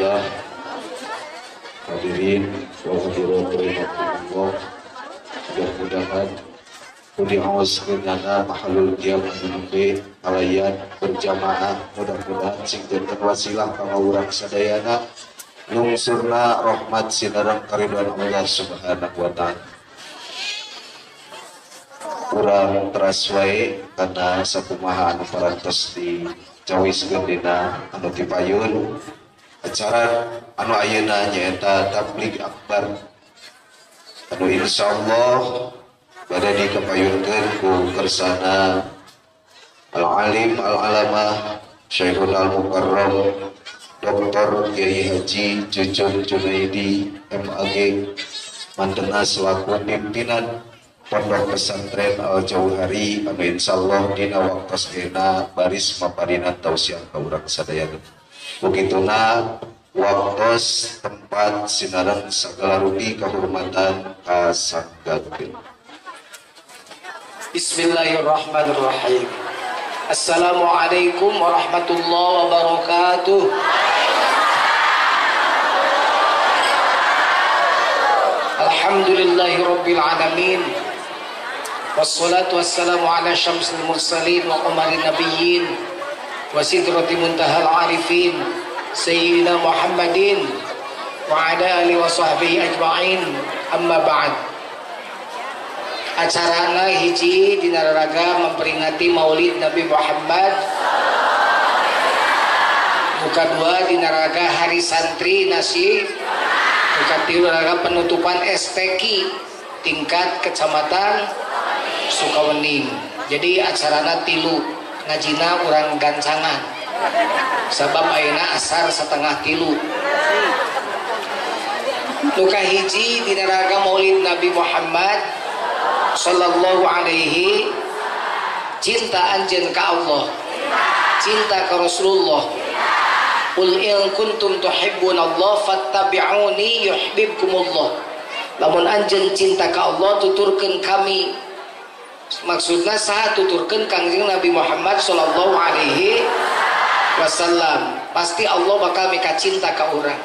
Alhamdulillah hadirin wa hadirat rahimakumullah, mudah-mudahan diaoskeunana mahalul qiyam anu kalayan berjamaah, mudah-mudahan sing janten wasilah ka urang sadayana lungsurna rahmat sinareng karidhoan Allah Subhanahu wa taala. Urang teras wae kana sakumaha anu parantos dicawiskeun dina anu tipayun acara anu ayeuna nyaeta tabligh akbar anu insyaallah bade dikapayunkeun ku kersana al-alim al-alamah Syekhul al-Mukarram Dr. Kiai Haji Cucun Junaidi MAG mantena selaku pimpinan Pondok Pesantren Al-Jauhari anu insyaallah dina waktos ayeuna baris maparina tausiah ka urang sadayana. Begituna waktos tempat sinareng sagala rupi kahormatan kasanggakeun. Bismillahirrahmanirrahim. Assalamualaikum warahmatullahi wabarakatuh. Alhamdulillahirabbil alamin. Wassalatu wassalamu ala syamsil mursalin wa qamarin nabiyyin wa sidrati muntahal arifin sayyidina Muhammadin wa ala alihi wa sahbihi ajma'in. Amma ba'd. Acarana hiji dina raraga memperingati Maulid Nabi Muhammad. Muka dua dina raraga Hari Santri Nasi. Muka tilu raraga penutupan STQ tingkat Kecamatan Sukawening. Jadi acarana tilu ngajina urang gancangan. Sabab ayeuna asar 2:30. Luka hiji dina raraga Maulid Nabi Muhammad sallallahu alaihi, cinta anjeun ka Allah, cinta ka Rasulullah. Qul in kuntum tuhibbunallah fattabi'uni yuhibbukumullah. Lamun anjeun cinta ka Allah tuturkeun kami. Maksudna saha tuturkeun Kangjeng Nabi Muhammad sallallahu alaihi wasallam. Pasti Allah bakal mika cinta ka urang.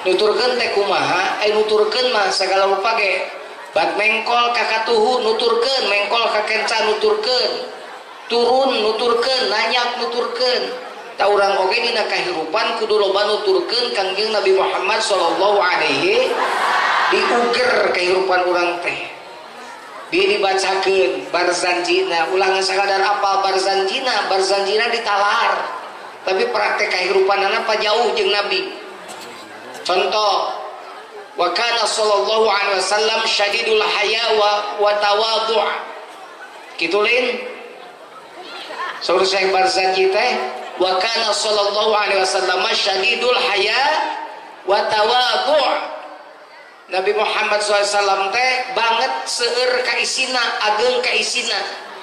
Nuturkeun teh kumaha? Nuturkeun mah sagala rupa ge. Bat mengkol kakatuhu nuturkeun, mengkol kakenca nuturkeun, turun nuturkeun, nanyak nuturkeun. Ta urang oge dina kahirupan kudu loba nuturkeun Kangjeng Nabi Muhammad sallallahu alaihi, diuger kahirupan urang teh. Dia dibacakeun barzanjina, ulah sakadar apal barzanjina, barzanjina ditalar. Tapi praktek kahirupanana jauh jeung Nabi. Contoh, wa kana sallallahu alaihi wasallam syadidul haya wa tawadhu'. Kitu lain. Saur Syekh Barzanji teh wa kana sallallahu alaihi wasallam syadidul haya wa tawadhu'. Nabi Muhammad SAW teh banget seueur kaisina, ageng kaisina,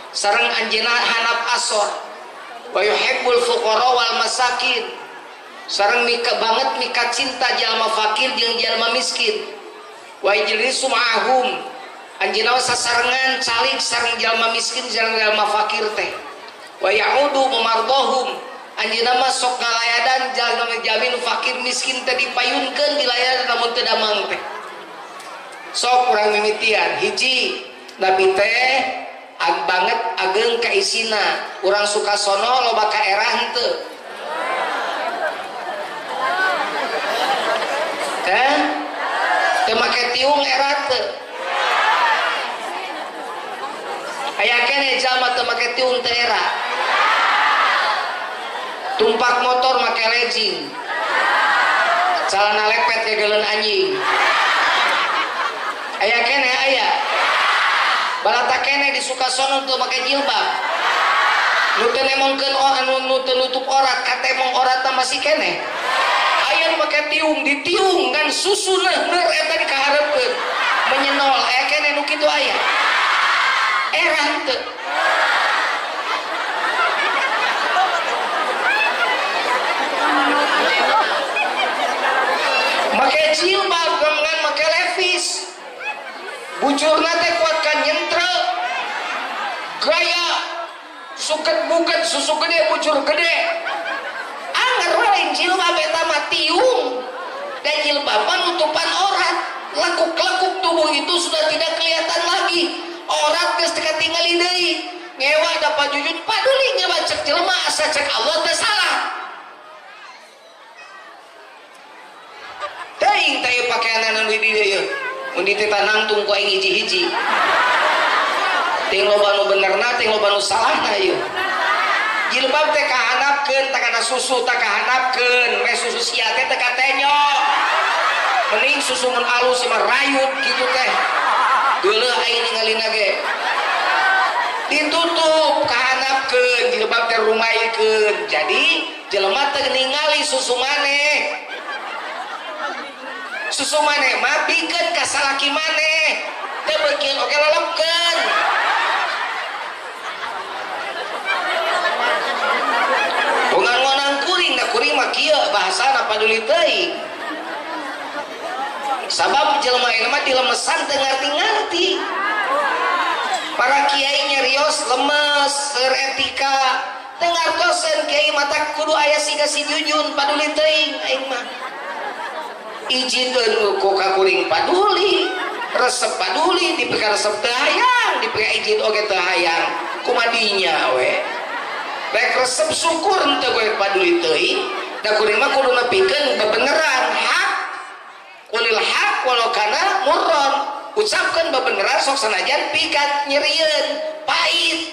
sareng anjeunna hanap asor. Wa yuhibbul fuqara wal masakin. Sareng mika banget mika cinta jalma fakir jeung jalma miskin. Wa yajlisu ma'ahum, anjeunna sasarengan calik sareng jalma miskin sareng jalma fakir teh. Wa ya'udu mamardahum, anjeunna mah sok ngalayadan jalma jamin fakir miskin teh dipayunkeun dilayadan lamun teu damang teh. Sok urang mimitian hiji Nabi teh banget ageng kaisina. Urang Sukasono loba kaerah henteu. Teu make tiung era teu. Aya keneh jalma teu make tiung teu era. Tumpak motor make legging. Calana lepet kegeuleun anjing. Aya keneh aya. Balata keneh di Sukasono teu make jilbab. Nu teu nemongkeun anu nu teu nutup orat katemong oratna masih keneh. Aya nu make tiung, ditiung ngan susu neuh eta dikahareupeun. Menyenol aya keneh nu kitu aya. Era henteu. Make jilbab ngan make levis. Bujurna teh kuat kan nyentre. Gaya suket buket susu gede bujur gede. Anger lain jilbab eta mah tiung. Dan jilbaban nutupan aurat, lekuk-lekuk tubuh itu sudah tidak kelihatan lagi. Aurat geus teu katingali deui. Ngewa da pajujun paduli ngewa cek jelema asa cek Allah teh salah. Teuing teh pakaian anu di dieu yeuh. Mun ditanangtung ku aing hiji-hiji. Ting loba nu benerna, ting loba nu salahna ieu. Jilbab teh kahandapkeun, teh kana susu teh kahandapkeun, meh susu sia teh teh katenyo. Mending susu mun alus mah rayut kitu teh. Geuleuh aing ningalina ge. Ditutup kahandapkeun, jilbab teh rumaikeun. Jadi jelema teh ningali susu maneh. Susu maneh mah bikeun ka salaki maneh. Teu beukeun oge lelebkeun. Ngonang kuring, da kuring mah kieu bahasana paduli teuing. Sabab jelema ieu mah dilemesan teu ngarti-ngarti. Para kiai nyarios lemes, seur etika, teu ngartoseun kiai mata kudu aya siga si Jujun paduli teuing aing mah. Ijinkeun ku ka kuring paduli, resep paduli, dipika resep teu hayang, dipika izin oge teu hayang, kumadinya we. Baik resep syukur henteu gue paduli teuing, da kuring mah kudu nepikeun bebeneran hak. Qulil haq walau kana murron. Ucapkeun bebeneran sok sanajan pikat nyerieun, pahit.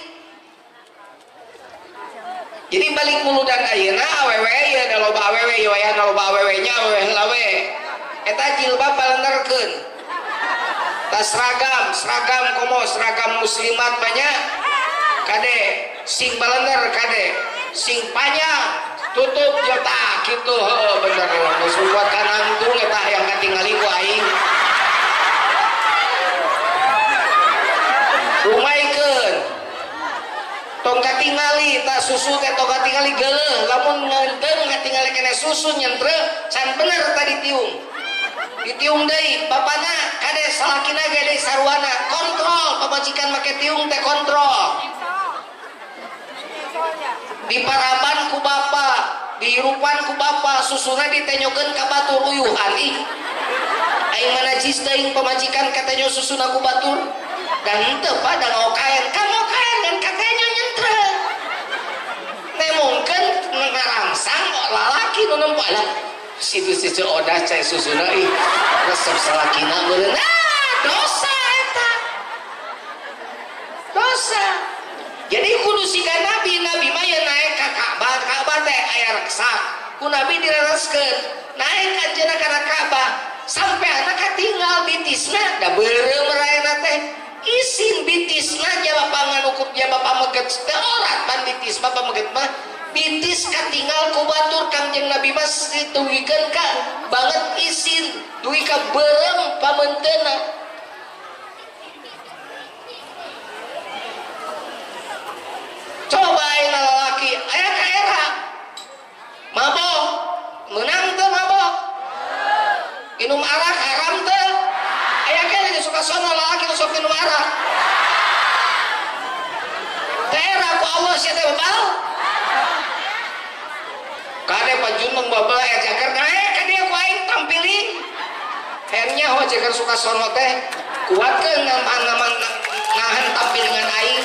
Jadi balik muludan ayeuna awewe ieu da loba awewe ieu wayahna loba awewe nya awewe heula we. Eta jilbab balenderkeun. Tas seragam, seragam komo seragam muslimat banyak. Kade sing balender kade sing panjang tutup jota gitu heuh bener geus kuat kanangtung eta yang katingali ku aing rumaikeun tong katingali tah susu teh tong katingali geuleuh lamun ngeunteung katingali kene susu nyentre can bener tadi tiung ditiung deui bapana kade salakina ge deui saruana kontrol pamajikan make tiung teh kontrol diparaban ku bapa, dihirupan ku bapa, susuna ditenyokeun ka batur uyuhan ih. Aing mana jis teuing pamajikan katenyo susuna ku batur. Dan henteu pada ngaokaen, ka ngaokaen dan katenyo nyentre. Nemongkeun ngarangsang lalaki nu nempo lah. Situ-situ odah cai susuna ih, resep salakina meureun. Ah, dosa eta. Dosa. Jadi kudu siga nabi, nabi mah ye naik ka Ka'bah, Ka'bah teh aya reksa. Ku nabi direreskeun, naik anjeunna kana Ka'bah sampai anak katinggal bitisna da beureum raena teh. Isin bitisna nya bapa nganukup nya bapa meget teh orat pan bitis bapa meget mah bitis katinggal ku batur Kangjeng Nabi mah ditugikeun ka banget isin dugi ka beureum pameunteuna. Coba ayeuna lalaki aya ka era mabok meunang teu mabok minum arak haram teu aya keneh suka sono lalaki nu sok minum arak teh era ku Allah sia teh bebal kade pajunung babel aya jaker naek ka dieu ku aing tampiling hernya ho jaker suka sono teh kuatkeun nahan tampilingan aing.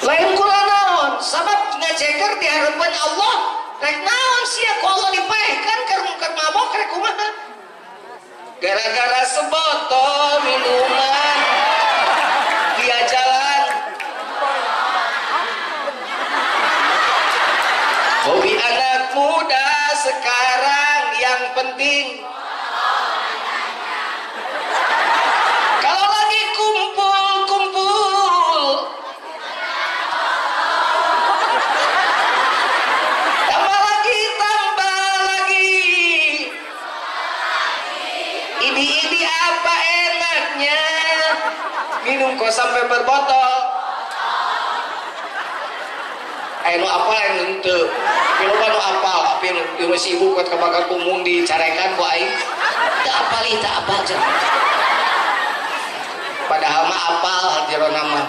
Lain kula naon sabab ngajeger di harapan Allah rek naon sia ku Allah dipaehkan keur mabok rek kumaha gara-gara sebotol minuman dia jalan hobi anak muda sekarang yang penting kalau lagi kumpul-kumpul tambah lagi ini apa enaknya minum kok sampai berbotol nu apal anu henteu loba nu apal tapi nu si ibu kuat kabakar kumung dicarekan ku aing teu apal ih teu apal padahal mah apal jerona mah.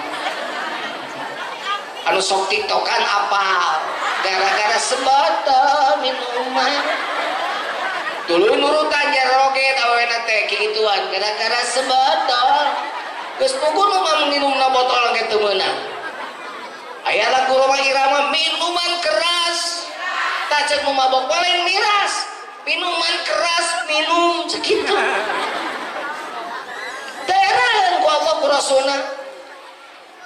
Anu sok tiktokan apal gara-gara sebotol minuman. Tuluy nurutan jaroget awena teh kikituan gara-gara sebotol. Geus puguh nu mah minumna botol ge teu meunang. Aya lagu Rhoma Irama minuman keras. Tah ceuk nu mabok paling miras. Minuman keras minum sakitu. Daerahan ku Allah ku Rasulna.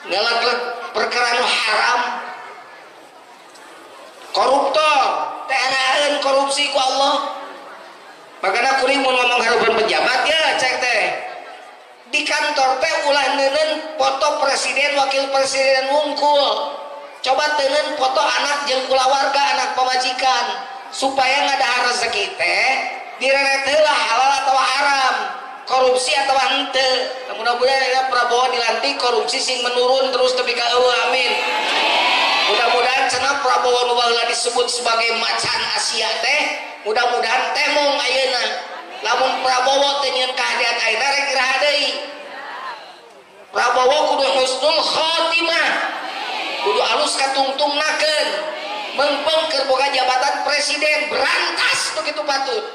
Ngalak-lak perkara nu haram. Koruptor, daerahan korupsi ku Allah. Makanya kuring mun ngomong hareupeun pejabat ya cek teh. Di kantor teh ulah neuneun foto presiden wakil presiden wungkul. Coba teuneun foto anak jeung kulawarga, anak pamajikan supaya ngadahar rezeki teh direret heula halal atau haram, korupsi atau henteu. Mudah-mudahan ya Prabowo dilantik korupsi sing menurun terus tepi ka eueuh, amin. Mudah-mudahan cenah Prabowo nu baheula disebut sebagai macan Asia teh, mudah-mudahan temong ayeuna. Lamun Prabowo teu nyieun kahadean ayeuna rek iraha deui. Prabowo kudu husnul khotimah. Kudu alus katungtungnakeun. Mengpeng keur boga jabatan presiden berantas nu kitu patut.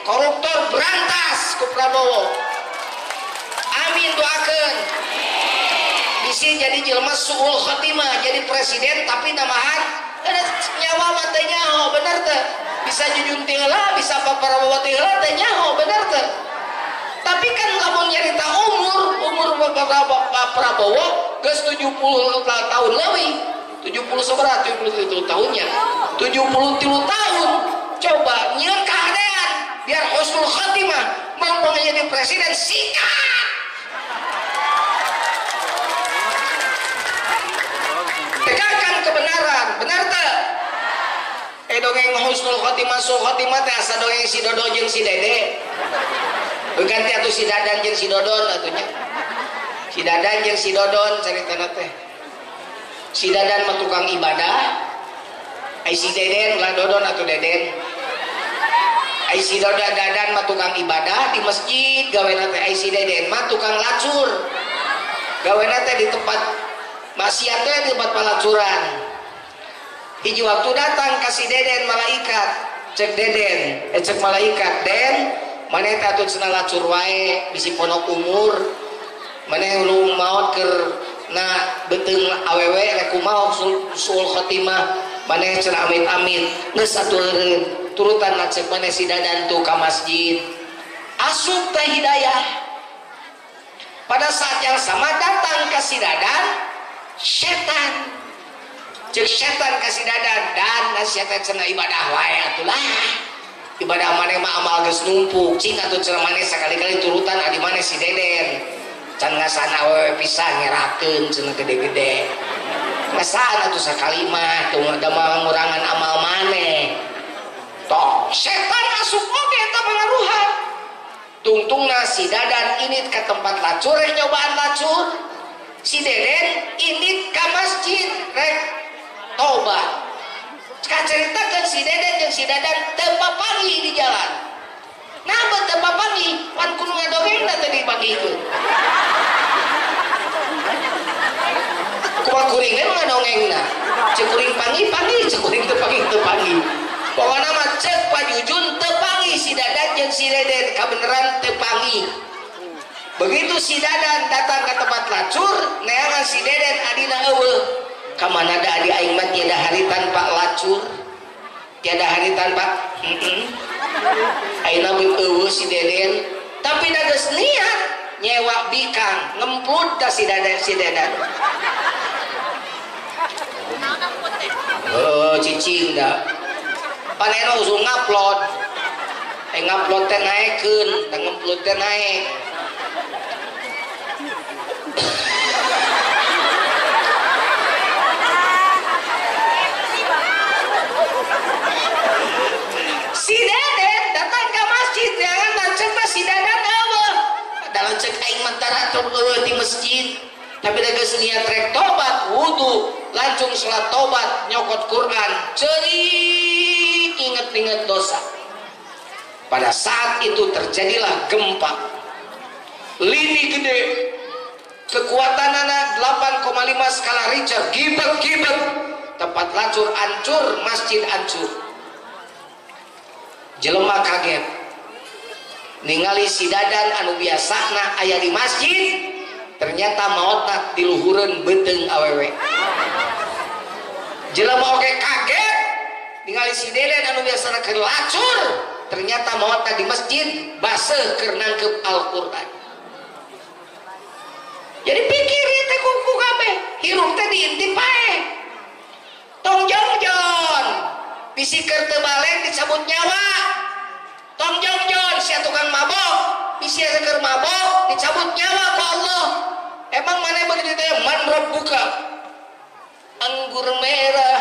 Koruptor berantas ku Prabowo. Amin doakeun. Bisi jadi jelema suul khotimah jadi presiden tapi namahan nyawa mah teu nyaho, bener teu? Bisa Jujun teu heula, bisa Pak Prabowo teu heula teu nyaho, bener teu? Tapi kan lamun nyarita umur Pak Prabowo geus 70 tahun leuwih, 70 sabaraha 73 tahunnya. 73 tahun. Coba nyieun kahadean biar husnul khotimah, mampu jadi presiden sikat. Tegakkan kebenaran, benar teu? Dongeng husnul khotimah sul khotimah teh asa dongeng si Dodo jeung si Dede. Ganti atuh si Dadan jeung si Dodon atunya. Si Dadan jeung si Dodon caritana teh. Si Dadan mah tukang ibadah, ai si Deden ulah Dodon atuh Deden. Ai si Dodo Dadan mah tukang ibadah di masjid gawena teh, ai si Deden mah tukang lacur. Gawena teh di tempat maksiat teh, di tempat pelacuran. Hiji waktu datang ka si Deden malaikat, cek Deden, cek malaikat, Den, maneh teh atuh cenah lacur wae bisi ponok umur, maneh lu maot keur na beuteung awewe rek kumaha suul khotimah, maneh cenah amit-amit, geus atuh eureun, turutan cek maneh si Dadan tuh ka masjid. Asup teh hidayah. Pada saat yang sama datang ka si Dadan setan. Cek setan kasih Dadan, dan nasihatnya cenah ibadah wae atulah. Ibadah maneh mah amal geus numpuk, cing atuh cenah maneh sakali-kali turutan adi maneh si Deden. Can ngasaan awewe pisan ngerakeun cenah gede-gede. Ngasaan atuh sakali mah teu da mangurangan amal maneh. Toh setan asup oge eta pangaruhan. Tungtungna si Dadan ini ke tempat lacur rek nyobaan lacur. Si Deden ini ke masjid rek tobat. Kaceritakeun si Deden jeung si Dadan teu papanggih di jalan. Napa teu papanggih? Pan kudu ngadongengna teh dipanggihkeun. Kumaha kuring we ngadongengna? Ceuk kuring panggih-panggih, ceuk kuring teu panggih teu panggih. Pokona mah ceuk Pak Jujun teu panggih si Dadan jeung si Deden, kabeneran teu panggih. Begitu si Dadan datang ke tempat lacur, neangan si Deden adina eueuh. Kamana da adi aing mah tiada hari tanpa lacur, tiada hari tanpa ayeuna mah eueuh si Deden, tapi da geus niat nyewa bikang ngemplut ka si Dadan si Deden. Oh cicing da paneno usung ngupload, ngupload teh naekeun, da ngemplut teh naek. Si Deden datang ke masjid, jangan lancet mah si Dadan eueuh. Da lancet aing mah taratur eueuh di masjid. Tapi da geus niat rek tobat, wudu, langsung salat tobat, nyokot Quran, ceurik inget-inget dosa. Pada saat itu terjadilah gempa. Lini gede, kekuatan anak 8,5 skala Richter, gibet-gibet, tempat lacur hancur, masjid hancur. Jelema kaget ningali si Dadan anu biasana aya di masjid, ternyata maotna di luhureun beuteung awewe. Jelema oge kaget ningali si Deden anu biasana keur lacur, ternyata maotna di masjid baseuh keur nangkep Al-Qur'an. Jadi pikir teh ku kabeh, hirup teh diintip pae. Tong jongjon, bisi keur teu balik dicabut nyawa. Tong jongjon sia tukang mabok, bisi keur mabok dicabut nyawa ku Allah. Emang mana begitu teh man rabbuka? Anggur merah.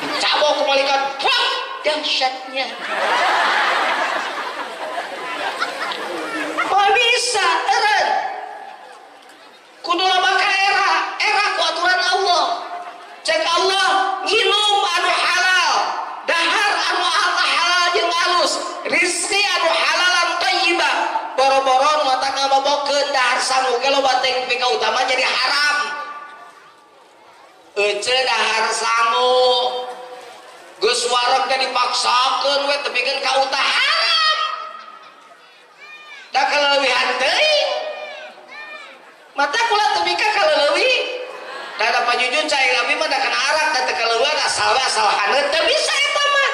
Dicabok ku malaikat, wah, dahsyatnya. Kok bisa eren kudu loba ka era era ku aturan Allah. Cek Allah nginum anu halal, dahar anu halal jeung alus, rizki anu halalan thayyibah. Boro-boro mata ngamabokeun dahar sangu ge loba teuing pika utama jadi haram. Ece dahar sangu geus wareg teh dipaksakeun we tepikeun ka utah haram. Da kaleuwihan teuing mata kula teu mika kaleuwih. Da da panyujun cai abi mah da kana arak da teu kaleuwihan asal we asal haneut teu bisa eta mah.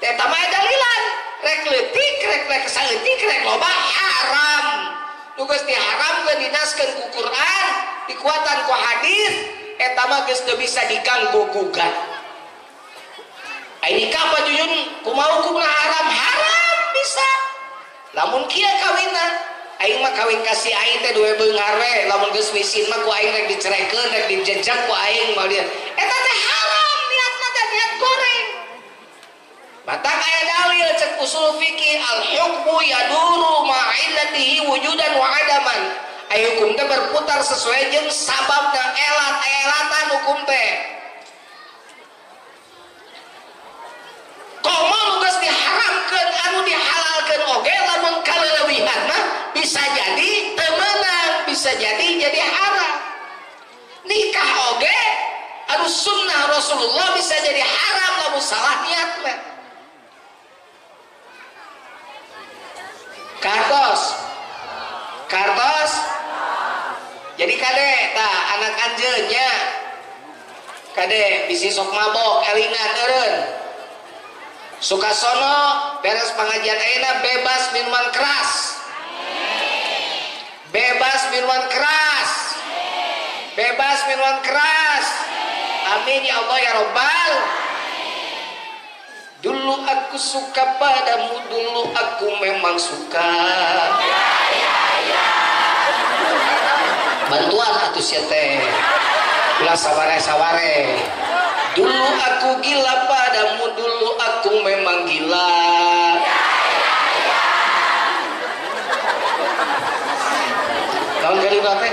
Eta mah dalilan rek leutik rek rek saeutik rek loba haram. Nu geus diharamkeun dinaskeun ku Quran, dikuatan ku hadis, eta mah geus teu bisa diganggu gugat. Ai nikah panyujun kumaha hukumna haram? Haram bisa. Lamun kieu kawinna, aing mah kawin ka si aing teh duwe beunghar we, lamun geus misin mah ku aing rek dicerekeun, rek dijejak ku aing mah dia. Eta teh haram niatna teh niat goreng. Batak aya dalil cek usul fikih al hukmu yaduru ma'illatihi wujudan wa adaman. Aya hukum teh berputar sesuai jeung sababna, elat-elatan hukum teh. Komo nu geus diharamkeun anu dihalalkeun oge lamun kaleuwihan mah bisa jadi teu meunang, bisa jadi haram. Nikah oge anu sunnah Rasulullah bisa jadi haram lamun salah niatna. Kartos. Kartos. Jadi kade tah anak anjeun nya. Kade bisi sok mabok elingan eureun. Sukasono beres pengajian ayeuna bebas minuman keras. Bebas minuman keras. Bebas minuman keras. Amin ya Allah ya Rabbal. Dulu aku suka padamu, dulu aku memang suka. Bantuan atuh sia teh. Ulah saware-saware. Dulu aku gila padamu, dulu aku memang gila. Tahun kali berapa?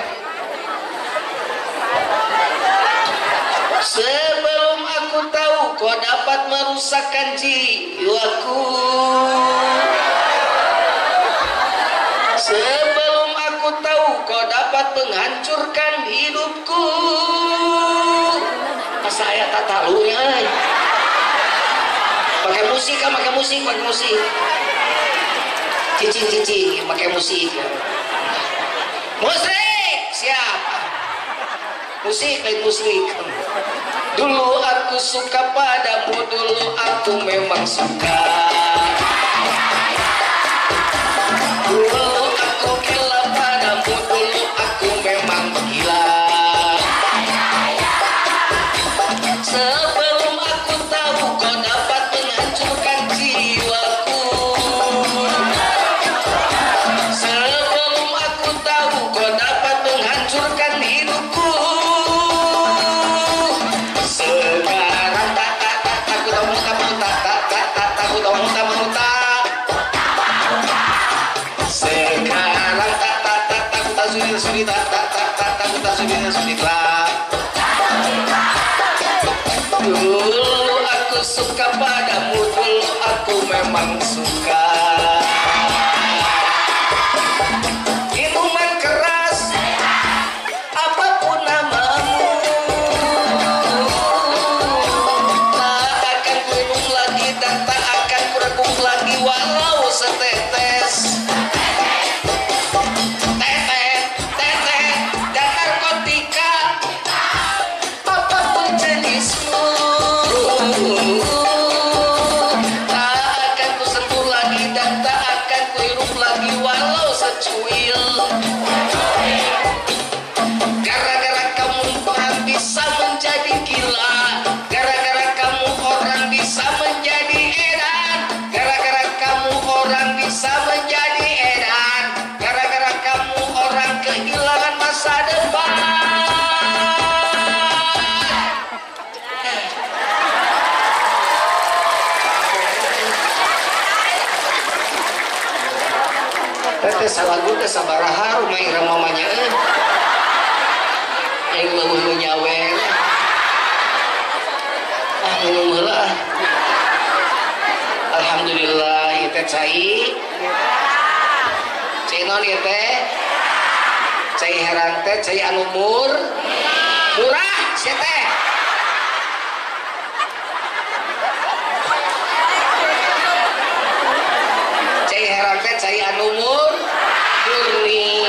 Sebelum aku tahu kau dapat merusakkan jiwaku. Sebelum aku tahu kau dapat menghancurkan hidupku. Saya tak tahu ya. Pakai musik, pakai musik, pakai musik. Cicing-cicing, pakai musik. Musik, siap. Musik, lain musik. Dulu aku suka padamu, dulu aku memang suka. Dulu aku gila padamu, dulu aku memang gila. Sebelum aku tahu kau dapat menghancurkan jiwaku. Sebelum aku tahu kau dapat menghancurkan hidupku. Sekarang tak tak tak tak tak tak tak tak tak tak tak tak tak. Sekarang tak tak tak tak tak sulit sulit tak tak tak tak tak tak sulit sulit tak. Dulu aku suka padamu, dulu aku memang suka. Minuman keras. mobil. Gara-gara kamu orang bisa menjadi gila. Gara-gara kamu orang bisa menjadi edan. Gara-gara kamu orang bisa menjadi edan. Gara-gara kamu orang kehilangan masa depan. Teh salagu teh sabaraha rumah irama mamanya aing leuweuh nu nyawer ah minum heula. Alhamdulillah ieu teh cai cai naon ieu teh cai herang teh cai anu murah sia teh. Cai herang teh cai anu murni.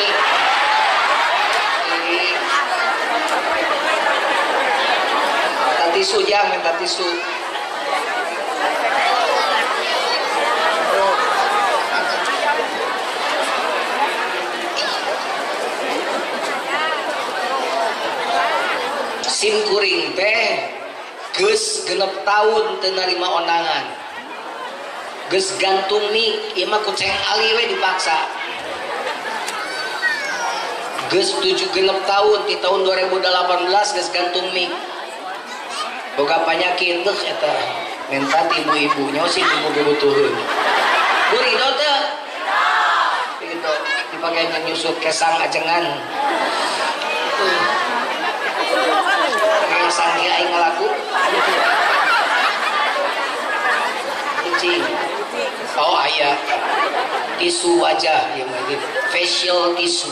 Minta tisu jang, minta tisu. Sim kuring teh geus 6 tahun teu narima ondangan. Geus gantung mik, ieu mah ku Ceng Ali we dipaksa. Geus 7 genep tahun di tahun 2018 geus gantung mik. Boga panyakit teh eta menta ti ibu-ibu nyaho sih ibu butuheun. Bu ridho teu? Ridho dipake nyusut kesang ajengan. Kesang dia aing ngalaku. Cicing. Oh aya tisu wajah ya mah facial tisu.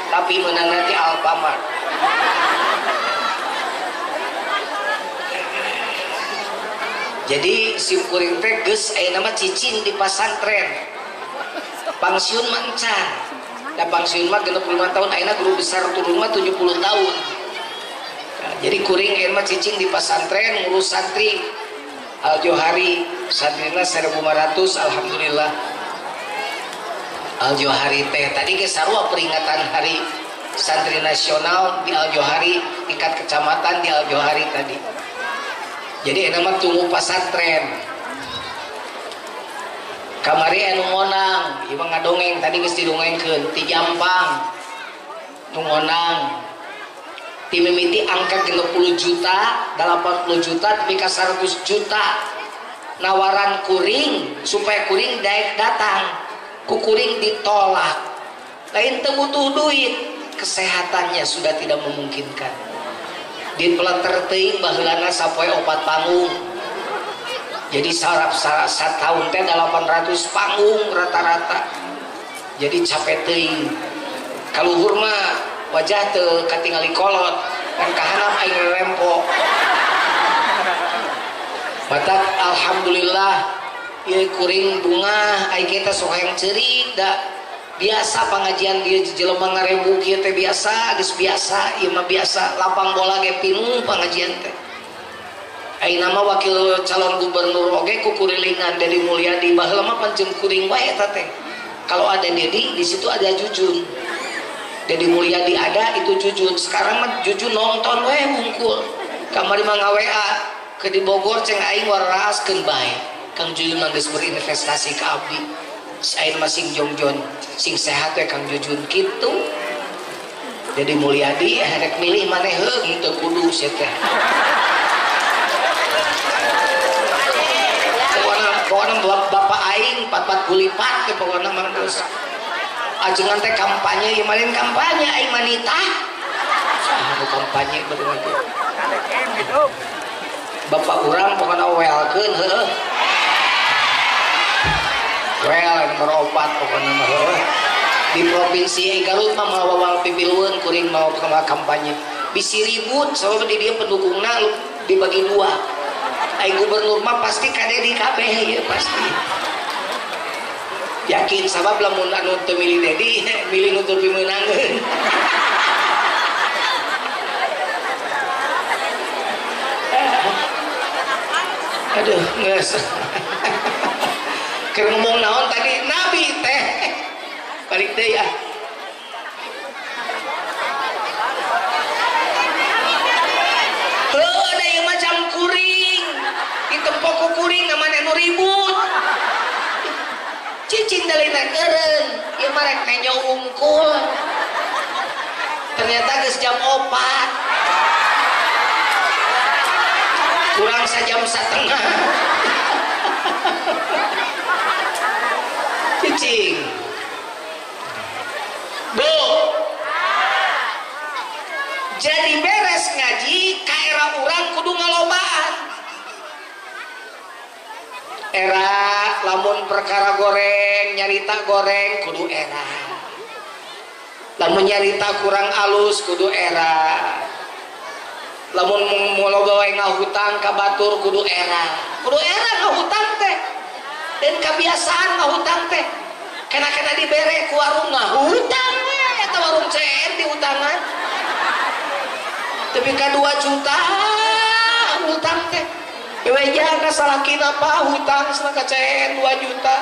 Tapi menang nanti Alfamart. Jadi sim kuring teh geus aya nama cicing di pasantren. Pangsiun mah encan. Da pangsiun mah 65 tahun ayeuna guru besar turun mah 70 tahun. Nah, jadi kuring ayeuna mah cicing di pasantren ngurus santri. Al Johari santrina 1500 alhamdulillah. Al Johari teh tadi ge sarua peringatan hari santri nasional di Al Johari tingkat kecamatan di Al Johari tadi. Jadi enak mah tunggu pasantren. Kamari anu ngonang, ieu mah ngadongeng tadi geus didongengkeun ti Jampang. Nu ngonang. Ti mimiti angka 60 juta, 80 juta tepi ka 100 juta. Nawaran kuring supaya kuring daek datang. Ku kuring ditolak. Lain teu butuh duit, kesehatannya sudah tidak memungkinkan. Di peleter teuing baheulana sapoe 4 panggung. Jadi sarap satahun teh 800 panggung rata-rata. Jadi capek teuing. Kaluhur mah wajah teu katingali kolot, kan kahanap aing rempo. Batak alhamdulillah ieu kuring bungah aing kita sok hayang ceurik da biasa pengajian dia jelema ngarebu kieu teh biasa geus biasa ieu mah biasa lapang bola ge pinuh pengajian teh. Ayeuna mah wakil calon gubernur oge ku kurilingan Dedi Mulyadi baheula mah pancen kuring wae eta teh. Kalau ada Dedi di situ ada Jujun. Dedi Mulyadi ada itu Jujun. Sekarang mah Jujun nonton we hungkul. Kamari mah nga-WA ke di Bogor ceng aing waraskeun bae. Kang Jujun mah geus berinvestasi ka abdi. Ayeuna mah sing jongjon, sing sehat we Kang Jujun kitu. Dedi Mulyadi rek milih maneh heuh teu kudu sia teh. Pokoknya bapak aing 44 gulipat teh pokoknya mah geus. Ajengan teh kampanye ieu mah kampanye aing manita. Saha nu kampanye beureun teh. Bapak urang pokokna welkeun heueuh. Well nomor 4 pokokna mah heueuh. Di provinsi Garut mah mawawang pipilueun kuring mau kampanye. Bisi ribut sabab di dieu pendukungna dibagi dua. Aing gubernur mah pasti kade di kabeh ya pasti. Yakin sabab lamun anu teu milih Dedi, milih nu teu pimeunangeun. Aduh, geus. Keur ngomong naon tadi? Nah, Balik deui ah. Heuh da ieu mah jam kuring. Ditempo ku kuring namana nu ribut. Cicing dalina eureun, ieu mah rek nenyo wungkul. Ternyata geus jam 4. Kurang sajam setengah. Cicing. Bu. Jadi beres ngaji ka era urang kudu ngalobaan. Era lamun perkara goreng, nyarita goreng kudu era. Lamun nyarita kurang alus kudu era. Lamun loba wae ngahutang ka batur kudu era. Kudu era ngahutang teh. Dan kebiasaan ngahutang teh. Kena-kena dibere ku warung ngahutang we eta warung CN dihutangan. Tapi ka 2 juta hutang teh. Bebeja ka salakina apa hutang cenah ka CN 2 juta.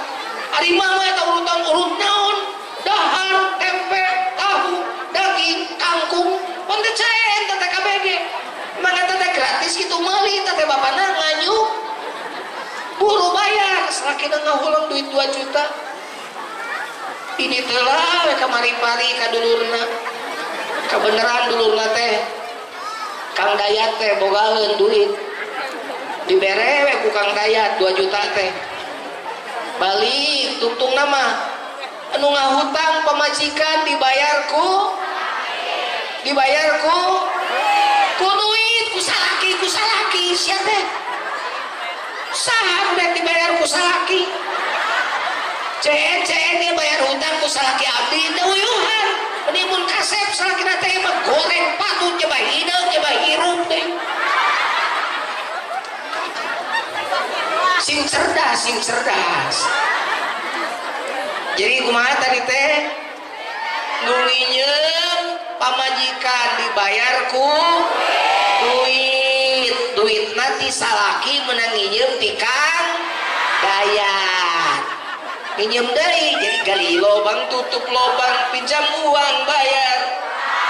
Ari mah eta urutang urut naon? Dahar, tempe, tahu, daging, kangkung, pun teh CN teh KBG. Emang eta teh gratis kitu meuli teh bapana nganyuk. Buru bayar, salakina ngahulang duit 2 juta. Ini telah we kamari-pari ka dulurna. Kabeneran dulurna teh. Kang Dayat teh bogaeun duit. Dibere we ku Kang Dayat 2 juta teh. Balik tungtungna mah anu ngahutang pamajikan dibayar ku ku duit ku salaki sia teh. Saha nu dibayar ku salaki? CN dia bayar hutang ku salaki abdi teu uyuhan. Menimun kasep salakina teh mah goreng patut coba hideung coba hirup teh. Sing cerdas, sing cerdas. Jadi kumaha tadi teh? Nu nginyeum pamajikan dibayar ku duit. Duitna ti salaki meunang nginyeum ti Kang Dayat. Minjem deui jadi gali lobang tutup lobang pinjam uang bayar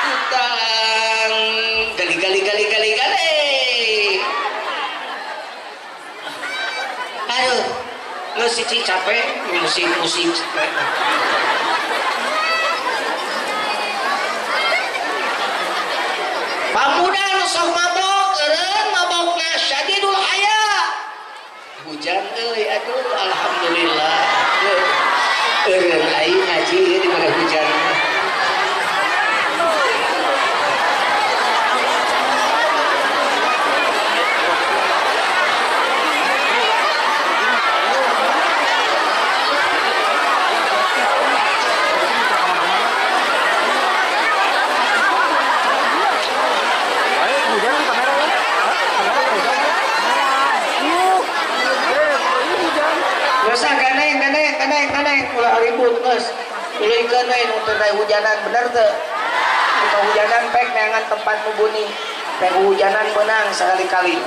hutang gali gali gali gali gali. Aduh nggak sih capek musik-musik. Pamuda nu sok mabok eureun mabokna syadidul haya. Hujan euy aduh alhamdulillah. Eureun aing ngaji di mana hujan. Ulah ribut geus. Uluykeun we nu teu hujanan bener teu? Ku hujanan pek neangan tempat nu buni. Pek hujanan beunang sekali-kali.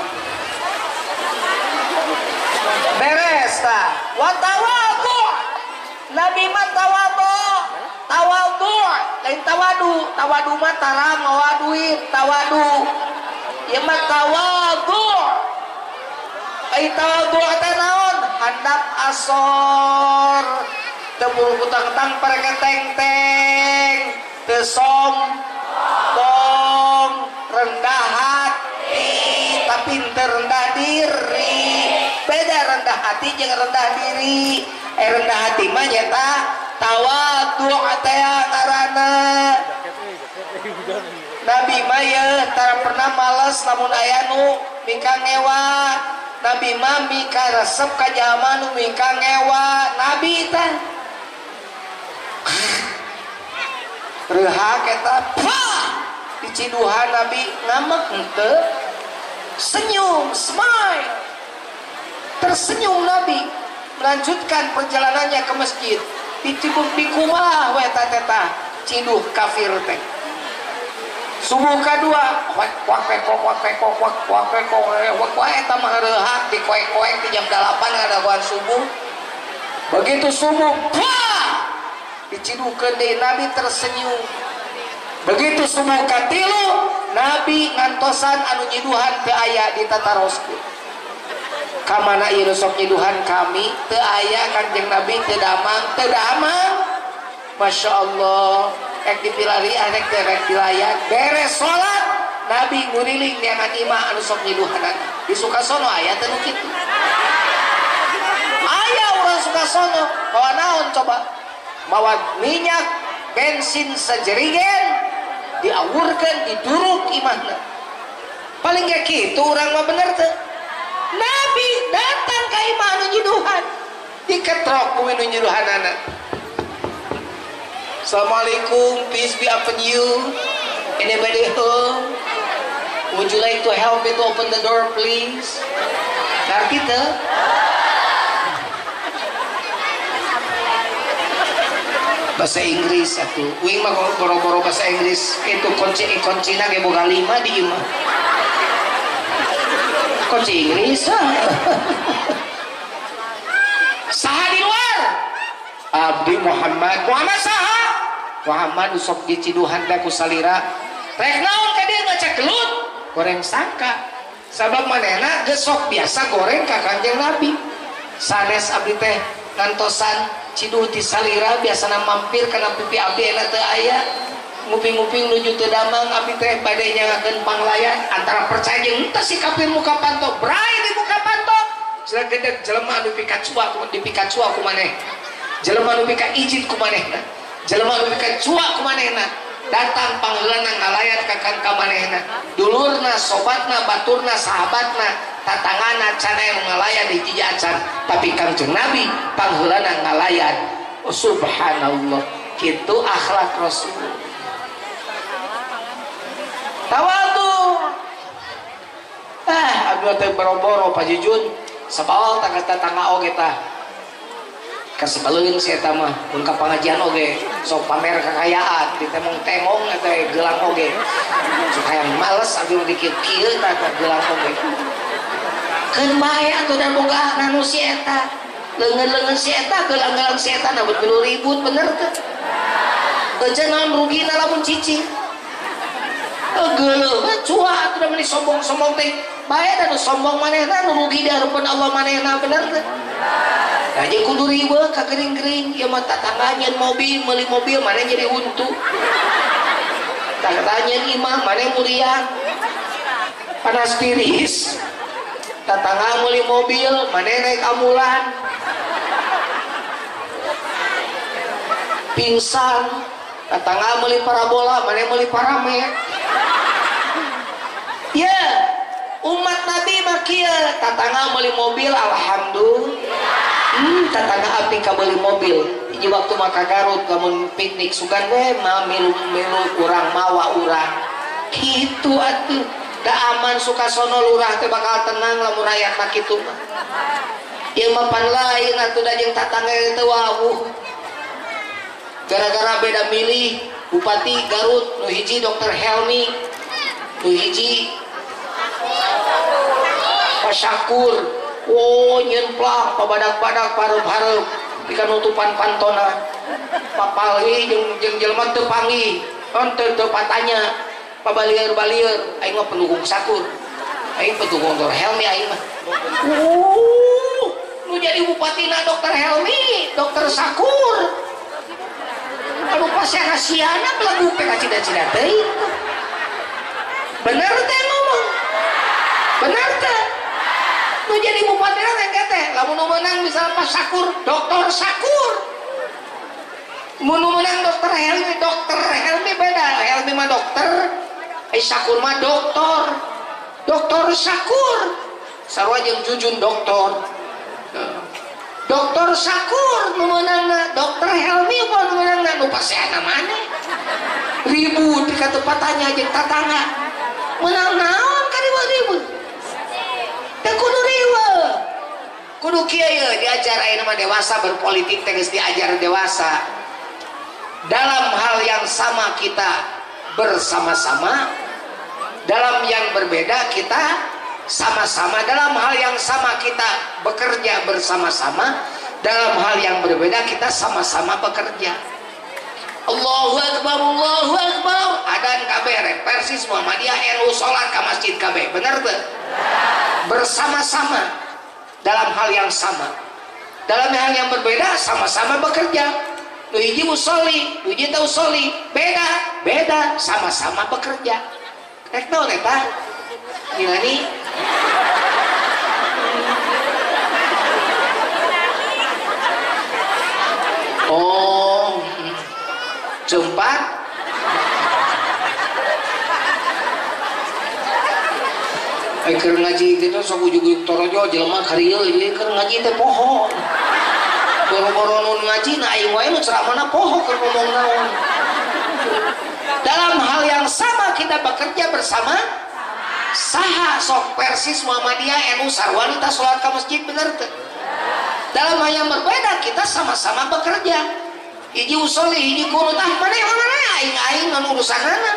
Beres tah. Wa tawadhu. Nabi mah tawadhu. Tawadhu, lain tawadu. Tawadu mah tara mawa duit, tawadu. Ieu mah tawadhu. Ai tawadhu teh naon? Handap asor. Teu butang-tang pareketeng-teng, teu sombong, rendah hati, tapi teu rendah diri. Beda rendah hati jeung rendah diri. Rendah hati mah nyaeta tawadhu teh ngaranna. Nabi mah yeuh tara pernah males lamun aya nu mika ngewa. Nabi mah mika resep ka jalma nu mika ngewa. Nabi teh reuhak eta diciduhan Nabi ngamek henteu, senyum, smile, tersenyum Nabi melanjutkan perjalanannya ke masjid. Dicibuk di kumaha we eta teh ciduh kafir teh. Subuh kadua wak wak wak wak wak wak wak wak wak eta mah reuhak dikoek-koek di jam 8 ngadagoan subuh. Begitu subuh, wah, Diciduhkeun deui Nabi tersenyum. Begitu subuh katilu Nabi ngantosan anu nyiduhan teu aya ditataroskeun. Ka mana ieu nu sok nyiduhan kami teu aya Kanjeng Nabi teu damang, teu damang. Masya Allah, rek dipilarian rek teu rek dilayan. Beres salat Nabi nguriling neangan imah anu sok nyiduhanana. Di Sukasono aya teu nu kitu. Aya urang Sukasono, mawa naon coba? Mawa minyak bensin sejerigen diawurkeun diduruk imahna. Paling ge kitu urang mah bener teu? Nabi datang ka imah anu nyiduhan, diketrok ku nu nyiduhanana. Assalamualaikum, peace be upon you. Anybody home? Would you like to help me to open the door please? Ngerti teu? Bahasa Inggris atuh. Uing mah boro-boro bahasa Inggris itu kunci-kuncina ge boga 5 di imah. Kunci Inggris. Saha di luar? Abdi Muhammad. Muhammad saha? Muhammad sok diciduhan teh ku salira. Rek naon ka dieu ngaca gelut? Goreng sangka. Sabab manehna geus sok biasa goreng ka Kanjeng Nabi. Sanes abdi teh ngantosan ciduh ti salira biasana mampir kana pipi abdi enak teu aya. Nguping-nguping nuju teu damang abdi teh bade nyangakeun panglayan antara percaya jeung henteu si kafir muka panto bray di muka panto. Jelema jelema anu pikacua ku dipikacua ku maneh. Jelema anu pika ijid ku manehna. Jelema anu pikacua ku manehna. Datang pangheulana ngalayat ka ka manehna. Dulurna, sobatna, baturna, sahabatna, tatangana can aya nu ngalayan hiji acan, tapi Kangjeng Nabi pangheulana ngalayan. Oh, subhanallah, kitu akhlak Rasul. Tawadu. Ah, abdi teh boro-boro Pak Jujun, sabawal tangga-tangga oge tah. Kasebeleun si eta mah, mun ka pangajian oge sok pamer kekayaan, ditemong-temong eta gelang oge. Sok hayang males abdi mah dikieu-kieu tah gelang oge. Keun bae atuh da boga nanu si eta. Leungeun-leungeun si eta, gelang-gelang si eta nabut milu ribut bener teu? Euceun naon rugina lamun cicing. Geuleuh cua atuh da meuni sombong-sombong teh. Bae da nu sombong manehna nu rugi di hareupeun Allah manehna bener teu? Nah, jeung kudu riweuh ka gering-gering ieu mah tatangga nyeun mobil, meuli mobil maneh jadi huntu. Tatangga nyeun imah maneh muriang. Panas tiris. Tatangga meuli mobil maneh naik ambulan. Pingsan. Tatangga meuli parabola maneh meuli paramek. Ya, umat Nabi mah kieu, tatangga meuli mobil alhamdulillah. Tatangga abdi kabeli mobil. Hiji waktu mah ka Garut lamun piknik sugan we mah milu-milu urang mawa urang. Kitu atuh. Da aman Sukasono lurah teh bakal tenang lamun rakyatna kitu mah. Ieu mah pan lain atuh da jeung tatangga teu wawuh. Gara-gara beda milih Bupati Garut nu hiji Dr. Helmi, nu hiji Pak Syakur. Oh nyeun plang pabadak-badak pareup-hareup pika nutupan pantona. Papalih jeung jelema teu panggih, teu teu patanya. Pabalieur-balieur aing mah pendukung Syakur. Aing pendukung Dr. Helmi aing mah. Nu jadi bupatina Dr. Helmi, Dr. Syakur. Aduh pasya-kasiana belagu PK cida-cida teuing. Bener teh ngomong. Bener teh. Nu jadi bupati teh teh lamun nu meunang misalnya Pak Syakur, Dr. Syakur. Mun nu meunang Dr. Helmi, Dr. Helmi beda. Helmi mah dokter, Syakur mah doktor. Dr. Syakur. Sarua jeung Jujun doktor. Dr. Syakur nu meunangna, Dr. Helmi apa nu meunangna nu paseana maneh. Ribut ka tepatanya jeung tatangga. Meunang naon ka ribut-ribut? Teu kudu riweuh. Kudu kieu ye diajar ayeuna mah dewasa berpolitik teh geus diajar dewasa. Dalam hal yang sama kita bersama-sama, dalam yang berbeda kita sama-sama, dalam hal yang sama kita bekerja bersama-sama, dalam hal yang berbeda kita sama-sama bekerja. Allahu Akbar, Allahu Akbar. Adan kabeh rek Persis Muhammadiyah NU salat ka masjid kabeh. Bener teu? Bersama-sama dalam hal yang sama. Dalam hal yang berbeda sama-sama bekerja. Nu hiji musolli, nu hiji teu usolli, beda, beda, sama-sama bekerja. Rek naon eta? Nilani. Oh, jempat. Keur ngaji gitu sok ujug-ujug torojo jelema karieu ieu keur ngaji teh poho. Boro-boro nu ngaji na aing wae nu ceramahna poho keur ngomong naon. Dalam hal yang sama kita bekerja bersama. Saha sok Persis Muhammadiyah NU sarua wanita salat ka masjid bener teu? Dalam hal yang berbeda kita sama-sama bekerja. Hiji usolli, hiji kunut, ah maneh maneh aing-aing nu urusanana.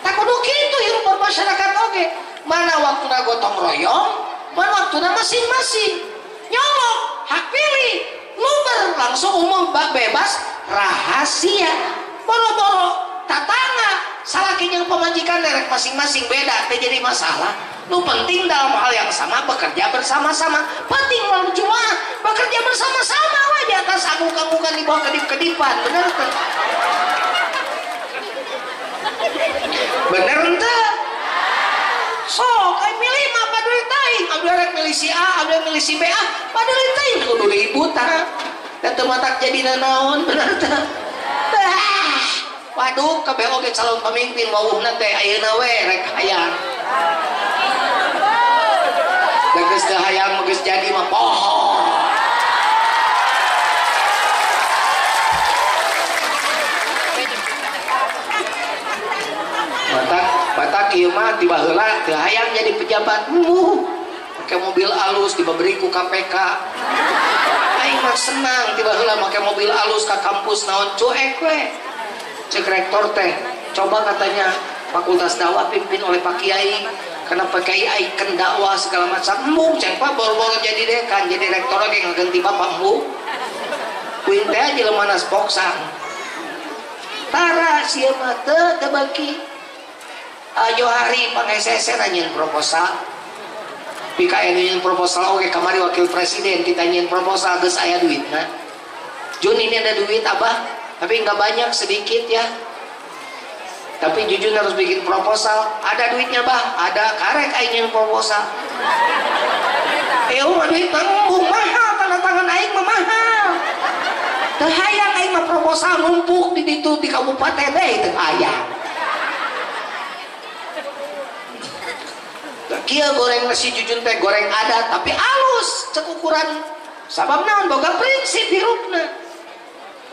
Tak kudu kitu hirup bermasyarakat oge. Mana waktuna gotong royong, mana waktuna masing-masing. Nyolok, hak pilih, luber langsung umum bebas rahasia. Boro-boro tatangga, salaki jeung pamajikan derek masing-masing beda, teh jadi masalah. Nu penting dalam hal yang sama bekerja bersama-sama. Penting malam Jumat bekerja bersama-sama we di atas angguk-anggukan di bawah kedip-kedipan, bener teu? Bener teu? Sok ai milih mah paduli teuing, abdi rek milih si A, abdi milih si B, ah paduli teuing kudu ribut tah. Da teu matak jadi nanaon, bener teu? Waduh, kabeh oge calon pemimpin wawuhna teh ayeuna we rek hayang. Da geus teu hayang mah geus jadi mah poho. Batak ieu mah ti baheula teu hayang jadi pejabat. Make mobil alus diberi ku KPK. Aing mah senang ti baheula make mobil alus ka kampus naon cuek we. Cek rektor teh, coba katanya fakultas dakwah pimpin oleh Pak Kiai, karena Pak Kiai ikon dakwah segala macam. Embung cek Pak boro-boro jadi dekan, jadi rektor oge ngaganti bapak embung. Kuing teh jelema nas boksang. Tara sia mah teu teu beuki. Ayo hari pangesese nanyeun proposal. PKN nyeun proposal oge kamari wakil presiden kita nyeun proposal geus aya duitna. Jun ini ada duit abah, tapi nggak banyak, sedikit ya. Tapi Jujun harus bikin proposal. Ada duitnya bah, ada karek aing nyeun proposal. Mah duit mah mahal, tanda tangan aing mah mahal. Teu hayang aing mah proposal numpuk di ditu di kabupaten deui teu hayang. Kieu goreng nasi Jujun teh goreng ada tapi alus cek ukuran. Sabab naon boga prinsip hirupna.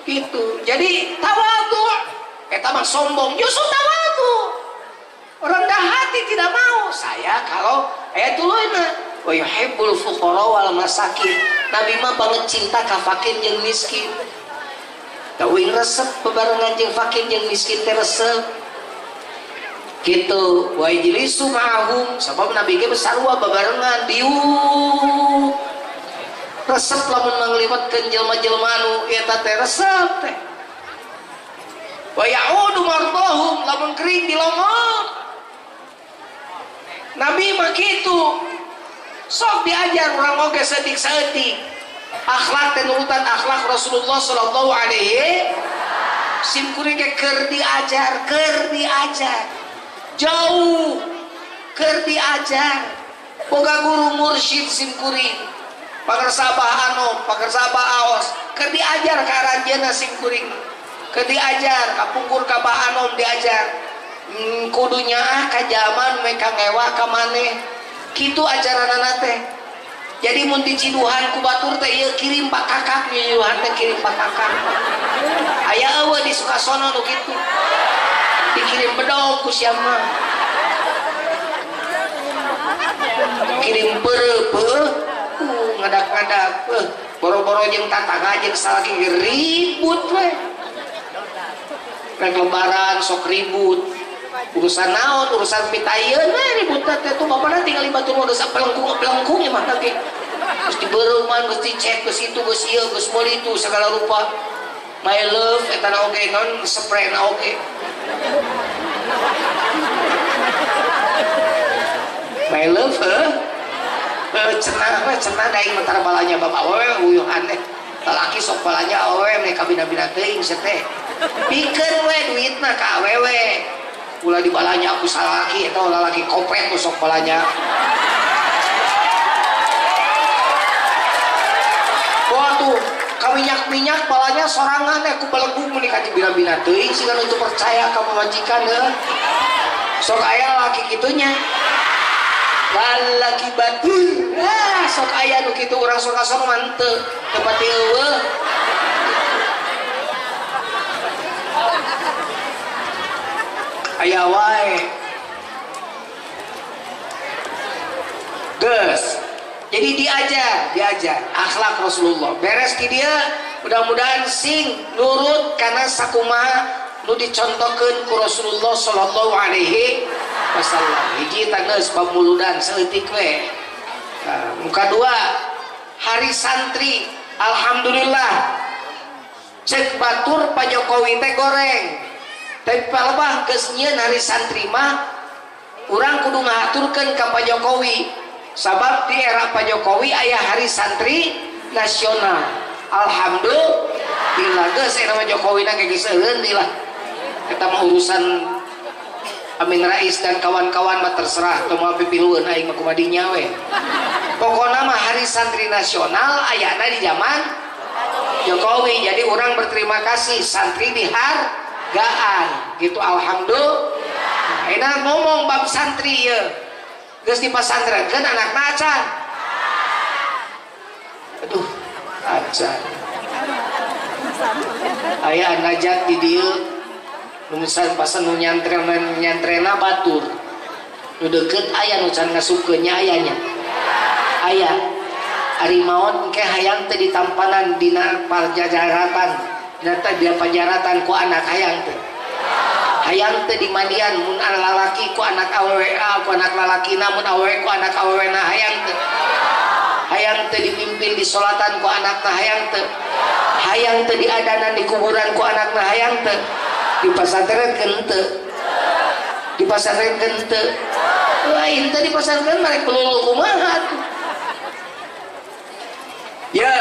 Gitu. Jadi tawadu eta mah sombong, justru tawadu. Rendah hati tidak mau. Saya kalau tuluy wa yuhibbul fuqara wal masakin. Nabi mah banget cinta ka fakir jeung miskin. Da uing resep bebarengan jeung fakir jeung miskin teh resep. Gitu. Wa yajlisu ma'ahum, sabab Nabi ge sarua bebarengan diuk. Resep lamun mangliwatkeun jelema-jelema nu eta teh resep teh. Wa ya'udu mardahum, lamun kering dilongok. Nabi mah kitu. Sok diajar urang oge saeutik-saeutik. Akhlak teh nurutan akhlak Rasulullah sallallahu alaihi. Sim kuring ge keur diajar, keur diajar. Jauh keur diajar. Boga guru mursyid sim kuring. Pangersa Abah Anom, pangersa Abah Aos, keur diajar ka aranjeunna sim kuring. Keur diajar ka pungkur ka Abah Anom diajar. Kudu nyaah ka jaman meh ka ngewa ka maneh. Kitu ajaranana teh. Jadi mun diciduhan ku batur teh ieu kirim Pak Kakak, nyiduhan teh kirim Pak Kakak. Aya eueuh di Sukasono nu kitu. Dikirim bedog ku sia mah. Kirim peureuh ngadak-ngadak, boro-boro jeung tatangga jeung salaki ribut we. Rek lebaran sok ribut. Urusan naon, urusan pitayeun we ribut teh tuh bapana tinggal batur mah geus pelengkung-pelengkung ya mah teh. Geus dibeureuman, geus dicek, geus itu, geus ieu, geus meuli itu segala rupa. My love eta na oge non spray na oge. My love cenah we cenah da aing mah balanya bapak awewe uyuhan teh. Lalaki sok balanya awewe meh kabina-bina teuing sia teh. Pikeun we duitna ka awewe. Ulah dibalanya aku salaki eta lalaki kopet nu sok balanya. Waduh, kaminyak-minyak balanya sorangan aku belegung meuni ka dibina-bina teuing siga nu teu percaya ka pamajikan heuh. Sok aya lalaki kitunya. Lalaki batur. Ah, sok aya nu kitu urang sok asal mah henteu, teu pati eueuh. Aya wae. Geus. Jadi diajar akhlak Rasulullah. Beres di dia, mudah-mudahan sing nurut karena sakumaha nu dicontohkeun ku Rasulullah sallallahu alaihi wasallam. Hiji tanggeus bab muludan saeutik we. Nah, muka dua, hari santri, alhamdulillah. Cek batur Pak Jokowi teh goreng. Tapi palebah geus nyieun hari santri mah urang kudu ngahaturkeun ka Pak Jokowi. Sabab di era Pak Jokowi aya hari santri nasional. Alhamdulillah geus era Pak Jokowi na geus eureun lah. Eta mah urusan Amin Rais dan kawan-kawan mah terserah teu moal pipilueun aing mah kumaha dinya we. Pokona mah hari santri nasional ayana di zaman Jokowi. Jadi orang berterima kasih santri dihargaan gitu alhamdulillah. Enak ngomong bab santri ye. Geus dipasantrenkeun anakna acan. Aduh, acan. Aya najat di dieu nu pasan nu nyantrena batur. Nu deukeut aya nu can ngasupkeun nya aya nya. Aya. Ari maot engke hayang teh ditampanan dina pajajaratan. Dina teh pajaratan ku anak hayang teh. Hayang teh dimandian mun lalaki ku anak awewe ku anak lalakina mun awewe ku anak awewena hayang teh. Hayang teh dipimpin di solatan ku anakna hayang teh. Hayang teh diadanan di kuburan ku anakna hayang teh. Di pasantren teu. Di pasantren teu. Lain teh di pasantren merek pelulu kumaha tuh. Ya.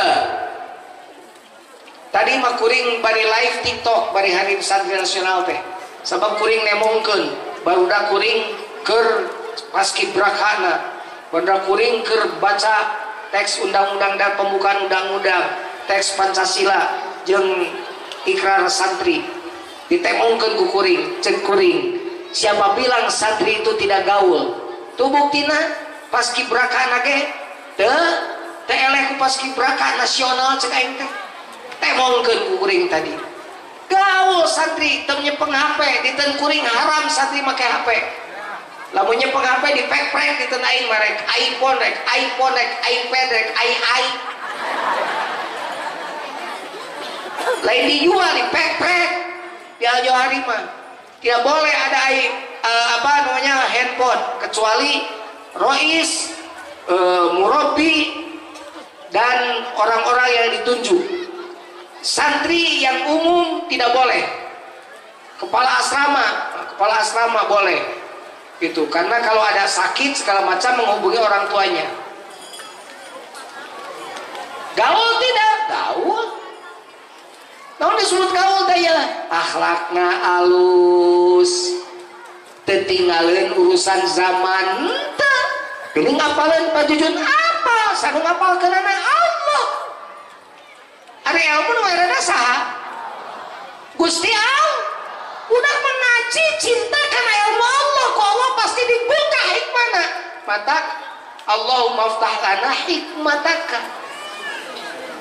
Tadi mah kuring bari live TikTok bari hari santri nasional teh. Sabab kuring nemongkeun barudak kuring keur paskibrakana, barudak kuring keur baca teks undang-undang dan pembukaan undang-undang, teks Pancasila jeung ikrar santri. Ditemongkeun ku kuring, ceuk kuring. Siapa bilang santri itu tidak gaul? Tuh buktina paskibrakana ge teu teu eleh ku paskibraka nasional ceuk aing teh. Temongkeun ku kuring tadi. Gaul santri teu nyepeng HP, diteun kuring haram santri make HP. Lamun nyepeng HP dipek-prek diteun aing mah rek iPhone rek iPhone rek iPad rek i. Lain dijual dipek-prek di Al-Johari mah. Tidak boleh ada apa namanya handphone kecuali rois, murabi dan orang-orang yang ditunjuk. Santri yang umum tidak boleh. Kepala asrama boleh. Gitu. Karena kalau ada sakit segala macam menghubungi orang tuanya. Gaul tidak? Gaul. Namun disebut gaul teh ya. Akhlakna alus. Teu tinggalin urusan zaman henteu. Geuning ngapaleun Pak Jujun apa? Sanu ngapalkeunana Allah. Ari ilmu nu ngaranna saha? Gusti Allah. Udah mengaji cinta karena ilmu Allah, ku Allah pasti dibuka hikmahna. Matak Allahumma ftah lana hikmataka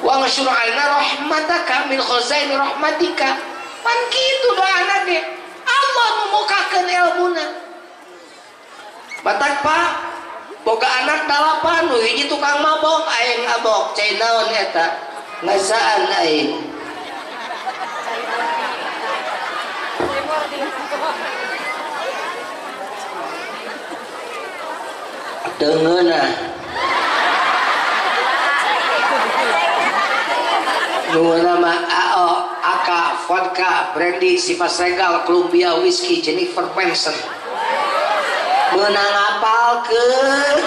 wa anshur alaina rahmataka min khazaini rahmatika. Pan kitu doana ge. Allah memukakeun ilmuna. Matak Pak, boga anak 8, nu hiji tukang mabok, aing abok, cai naon eta? Ngasaan aing. Tengeunah. Nu nama AO AK Vodka, brandy, Sivas Regal, Columbia Whiskey, Jennifer Manson. Menang apalkeun.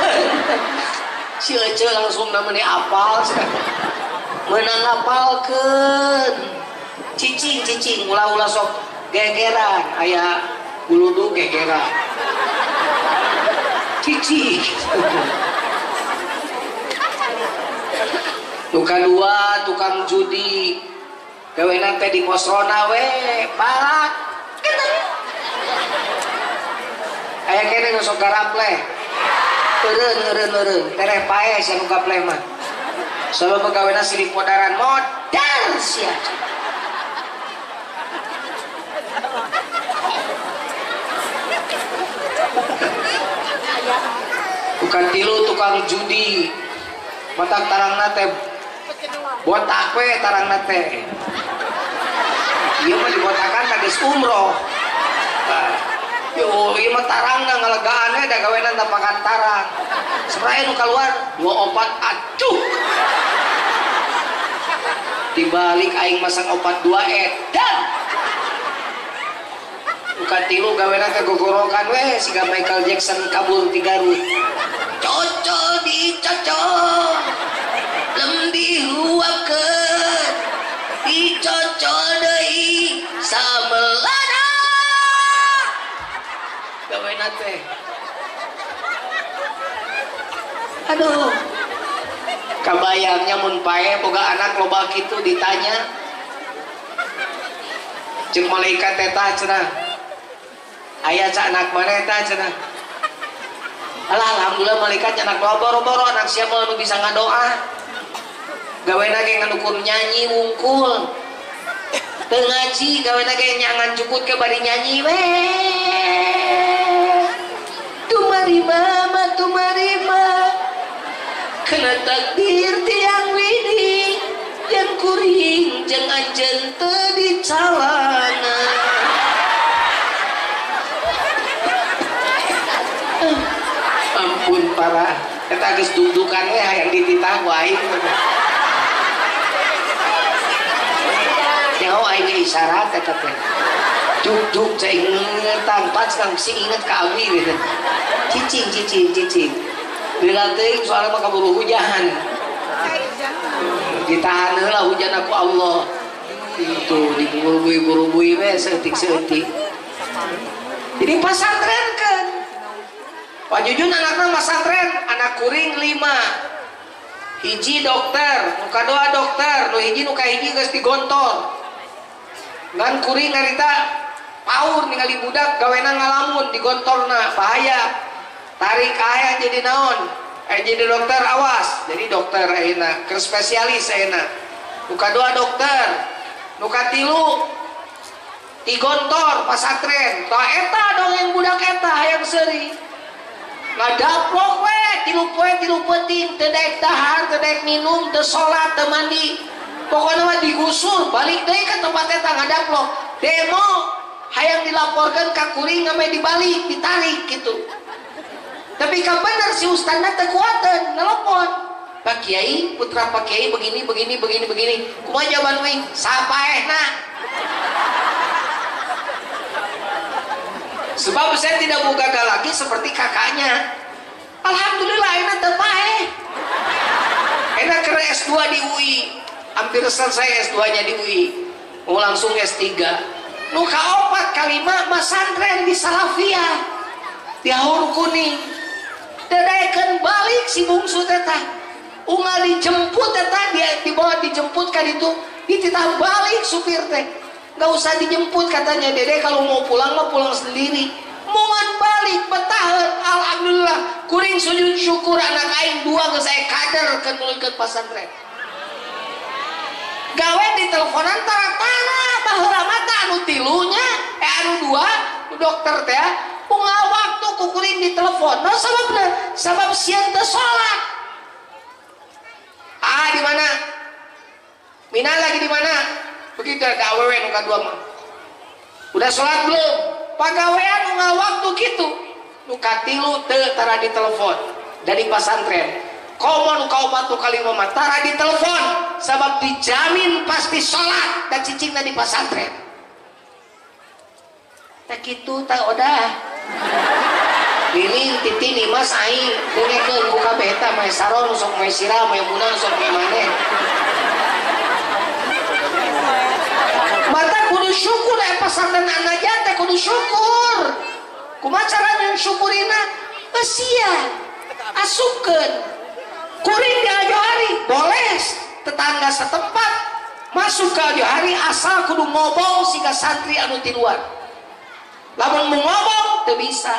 Si Ece langsung namanya apal. Menang apalkeun. Cicing cicing ulah-ulah sok gegeran aya guludu gegeran. Cicing. Tukang dua, tukang judi. Gawena teh di posrona we, balak. Aya kene nu sok garapleh. Eureun eureun eureun, tereh pae sia nu gapleh mah. Sabab gawena silih podaran modar sia. Tukang tilu, tukang judi. Matak tarangna teh botak we tarangna teh. Ieu mah dibotakan ka geus umroh. Yo, ieu mah tarangna ngalegaan we da gawena tapakan tarang. Sebenarnya nu kaluar 24 acuh. Dibalik aing masang 42 edan. Bukan tilu gawena teh gogorokan we siga Michael Jackson kabur ti Garut. Cocol dicocol. Lem dihuapkeun. Dicocol deui samelana. Gawena teh. Aduh. Kabayangnya mun pae boga anak loba kitu ditanya. Ceuk malaikat eta cenah. Aya ca anak mana eta cenah. Alah alhamdulillah malaikat anak boro-boro anak siapa nu bisa ngadoa. Gawena ge nganukur nyanyi wungkul. Teu ngaji gawena ge nyangan cukut ke bari nyanyi we. Tumari mama tumari ma. Kena takdir tiang widi jeung kuring jeung anjeun teu dicalana. Ampun parah, eta geus dugdukan we hayang dititah ku aing. Nyaho aing ge isyarat eta teh. Dugdug cai ingetan, pas sing inget ka abi gitu. Cicing cicing cicing. Bila teuing soalna mah kaburu hujan. Ditahan heula hujan aku Allah. Itu diburubui-burubui we saeutik-saeutik. Jadi pasantren kan. Pak Jujun anakna masantren, anak kuring 5. Hiji dokter, nu kadua dokter, nu hiji nu kahiji geus digontor. Ngan kuring harita paur ningali budak gawena ngalamun digontorna, bahaya. Tarik aya jadi naon? Jadi dokter awas, jadi dokter ayeuna, keur spesialis ayeuna. Nu kadua dokter, nu katilu digontor pasantren. Tah eta dongeng budak eta hayang seuri. Ngadaplok we tilu poe tilu peuting teu daek dahar teu daek minum teu salat teu mandi pokona mah digusur balik deui ka tempat eta ngadaplok demo hayang dilaporkeun ka kuring ngameh dibalik ditarik gitu. Tapi ka bener si ustadna teu kuateun nelpon Pak Kiai, putra Pak Kiai begini begini begini begini kumaha jawaban uing sapaehna. Sebab saya tidak mau gagal lagi seperti kakaknya. Alhamdulillah enak teu paeh. Enak ke S2 di UI. Hampir selesai S2-nya di UI. Mau langsung S3. Nu kaopat kalima masantren di Salafiyah. Di Haur Kuning. Teu daekeun balik si bungsu teh tah. Unggal dijemput teh tah, dia dibawa dijemput ka ditu, dititah balik supir teh. Gak usah dijemput katanya dede kalau mau pulang mah pulang sendiri. Muan balik betahan alhamdulillah kuring sujud syukur anak aing dua geus aya kader keur nuluykeun pasantren. Gawe di teleponan tara-tara baheula mah tah anu tilunya anu dua dokter teh unggal waktu ku kuring di telepon. No sababna sabab sieun teu salat. Ah di mana? Mina lagi di mana? Begitu ada awewe nu kadua mah. Udah sholat belum? Pagawean unggal waktu gitu. Nu katilu teu tara ditelepon dari pasantren. Komo nu kaopat nu kalima mah tara ditelepon sabab dijamin pasti sholat dan cicingna di pasantren. Tak kitu tah odah. Lilin titi nimas aing dengekeun ku kabeh eta mae saron sok mae sirah mae munang sok mae maneh. Mata kudu syukur aya pasantren An-Najat teh kudu syukur. Kumaha carana syukurina? Eusian. Asupkeun. Kuring di Al-Johari boleh tetangga setempat masuk ke Al-Johari asal kudu ngobong siga santri anu ti luar. Lamun mau ngobong teu bisa.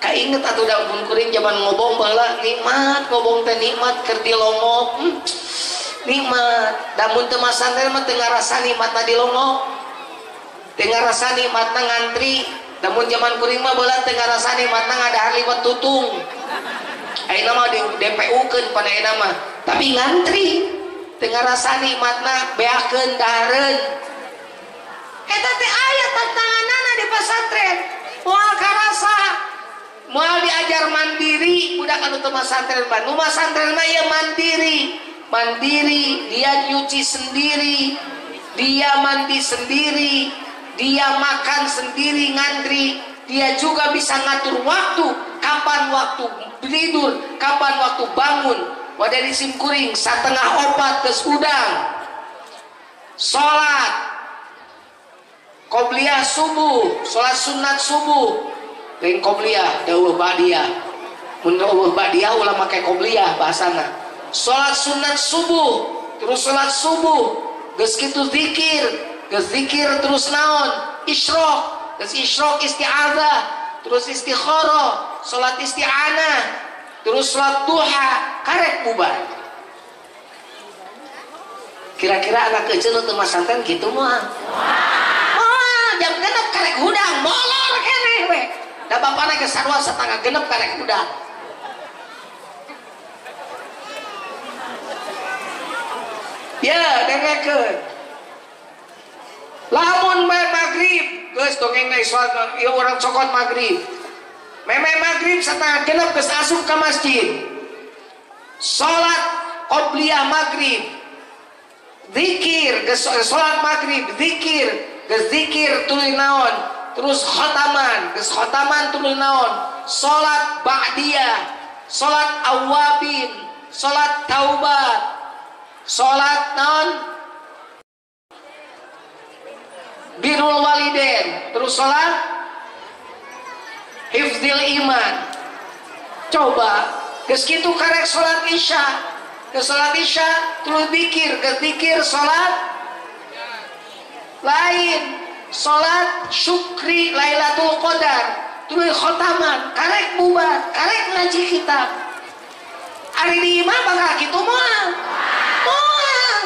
Kainget atuh da pun kuring zaman ngobong baheula nikmat ngobong teh nikmat keur di longok. Nikmat. Da mun teu masantren mah teu ngarasa nikmatna di longok. Teu ngarasa nikmatna ngantri. Da mun zaman kuring mah baheula teu ngarasa nikmatna ngadahar liwet tutung. Ayeuna mah di DPU-keun pada ayeuna mah. Tapi ngantri teu ngarasa nikmatna beakeun dahareun. Eta teh aya tantanganana di pasantren. Moal karasa, moal diajar mandiri budak anu teu masantren mah. Nu masantren mah ieu mandiri. Mandiri, dia nyuci sendiri, dia mandi sendiri, dia makan sendiri ngantri, dia juga bisa ngatur waktu, kapan waktu tidur, kapan waktu bangun. Wadah di simkuring 3:30 geus hudang. Salat qobliyah subuh, salat sunat subuh. Lain qobliyah, dawuh ba'diyah. Mun dawuh ba'diyah ulah make qobliyah bahasana. Salat sunat subuh, terus salat subuh, geus kitu zikir, geus zikir terus naon? Isyraq, geus isyraq isti'adzah, terus istikharah, salat isti'anah, terus salat duha, karek bubar. Kira-kira anak kecil nu teu masantren kitu moal? Moal, jam genep karek hudang, molor keneh we. Da bapana geus sarua 5:30 karek hudang. Ya, dengekeun. Lamun bae magrib, geus dongeng na salat ieu urang cokot magrib. Meme magrib 5:30 geus asup ka masjid. Salat qobliyah magrib. Zikir, geus salat magrib, zikir, geus zikir tuluy naon? Terus khataman, geus khataman tuluy naon? Salat ba'diyah, salat awabin, salat taubat. Salat naon? Birrul waliden, terus salat hifdzil iman. Coba geus kitu karek salat isya. Geus salat isya terus zikir, geus zikir salat lain, salat syukri Lailatul Qadar, terus khataman, karek bubar, karek ngaji kitab. Ari di imah bakal kitu moal. Moal.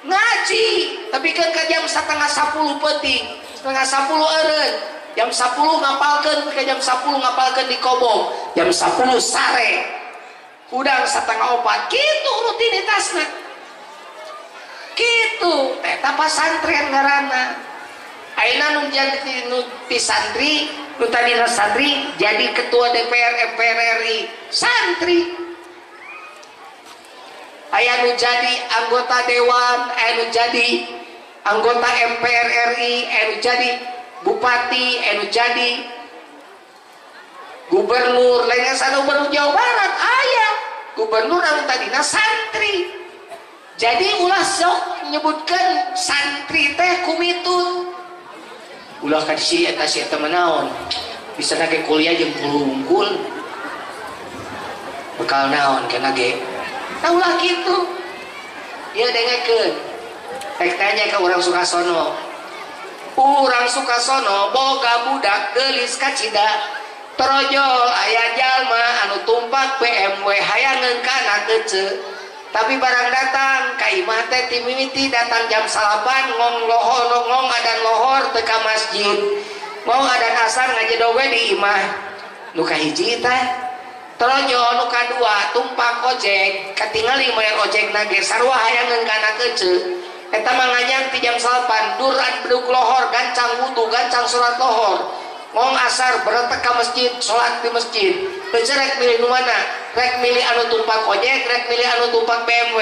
Ngaji, tapi kan ke jam 9:30 peuting, 9:30 eureun, jam 10 ngapalkeun, ke jam 10 ngapalkeun di kobong, jam 10 sare. Hudang 3:30, kitu rutinitasna. Kitu, eta pasantren ngaranna. Ayeuna nu jadi nu ti santri, nu tadina santri jadi ketua DPR MPR RI, santri. Aya nu jadi anggota dewan, aya nu jadi anggota MPR RI, aya nu jadi bupati, aya nu jadi gubernur, lainnya sana gubernur Jawa Barat, aya gubernur anu tadina santri. Jadi ulah sok nyebutkan santri teh kumitun. Ulah ka si eta si eta manaon. Bisa nage kuliah jeung kulungkul. Bekal naon kana ge. Nah ulah kitu. Ieu dengekeun. Rek tanya ka urang Sukasono. Urang Sukasono boga budak geulis kacida. Torojol aya jalma anu tumpak BMW hayangeun ka anak ece. Tapi barang datang ka imah teh ti mimiti datang jam 9 ngong lohor ngong adan lohor teu ka masjid. Ngong adan asar ngajedog we di imah. Nu kahiji teh torojol nu kadua tumpak ojek katingali mayar ojek na ge sarua hayangeun ka anak ece. Eta mah nganyang ti jam 9 duran bedug lohor gancang wudu gancang salat lohor. Ngong asar beretek ka masjid salat di masjid. Ece rek milih nu mana? Rek milih anu tumpak ojek, rek milih anu tumpak BMW.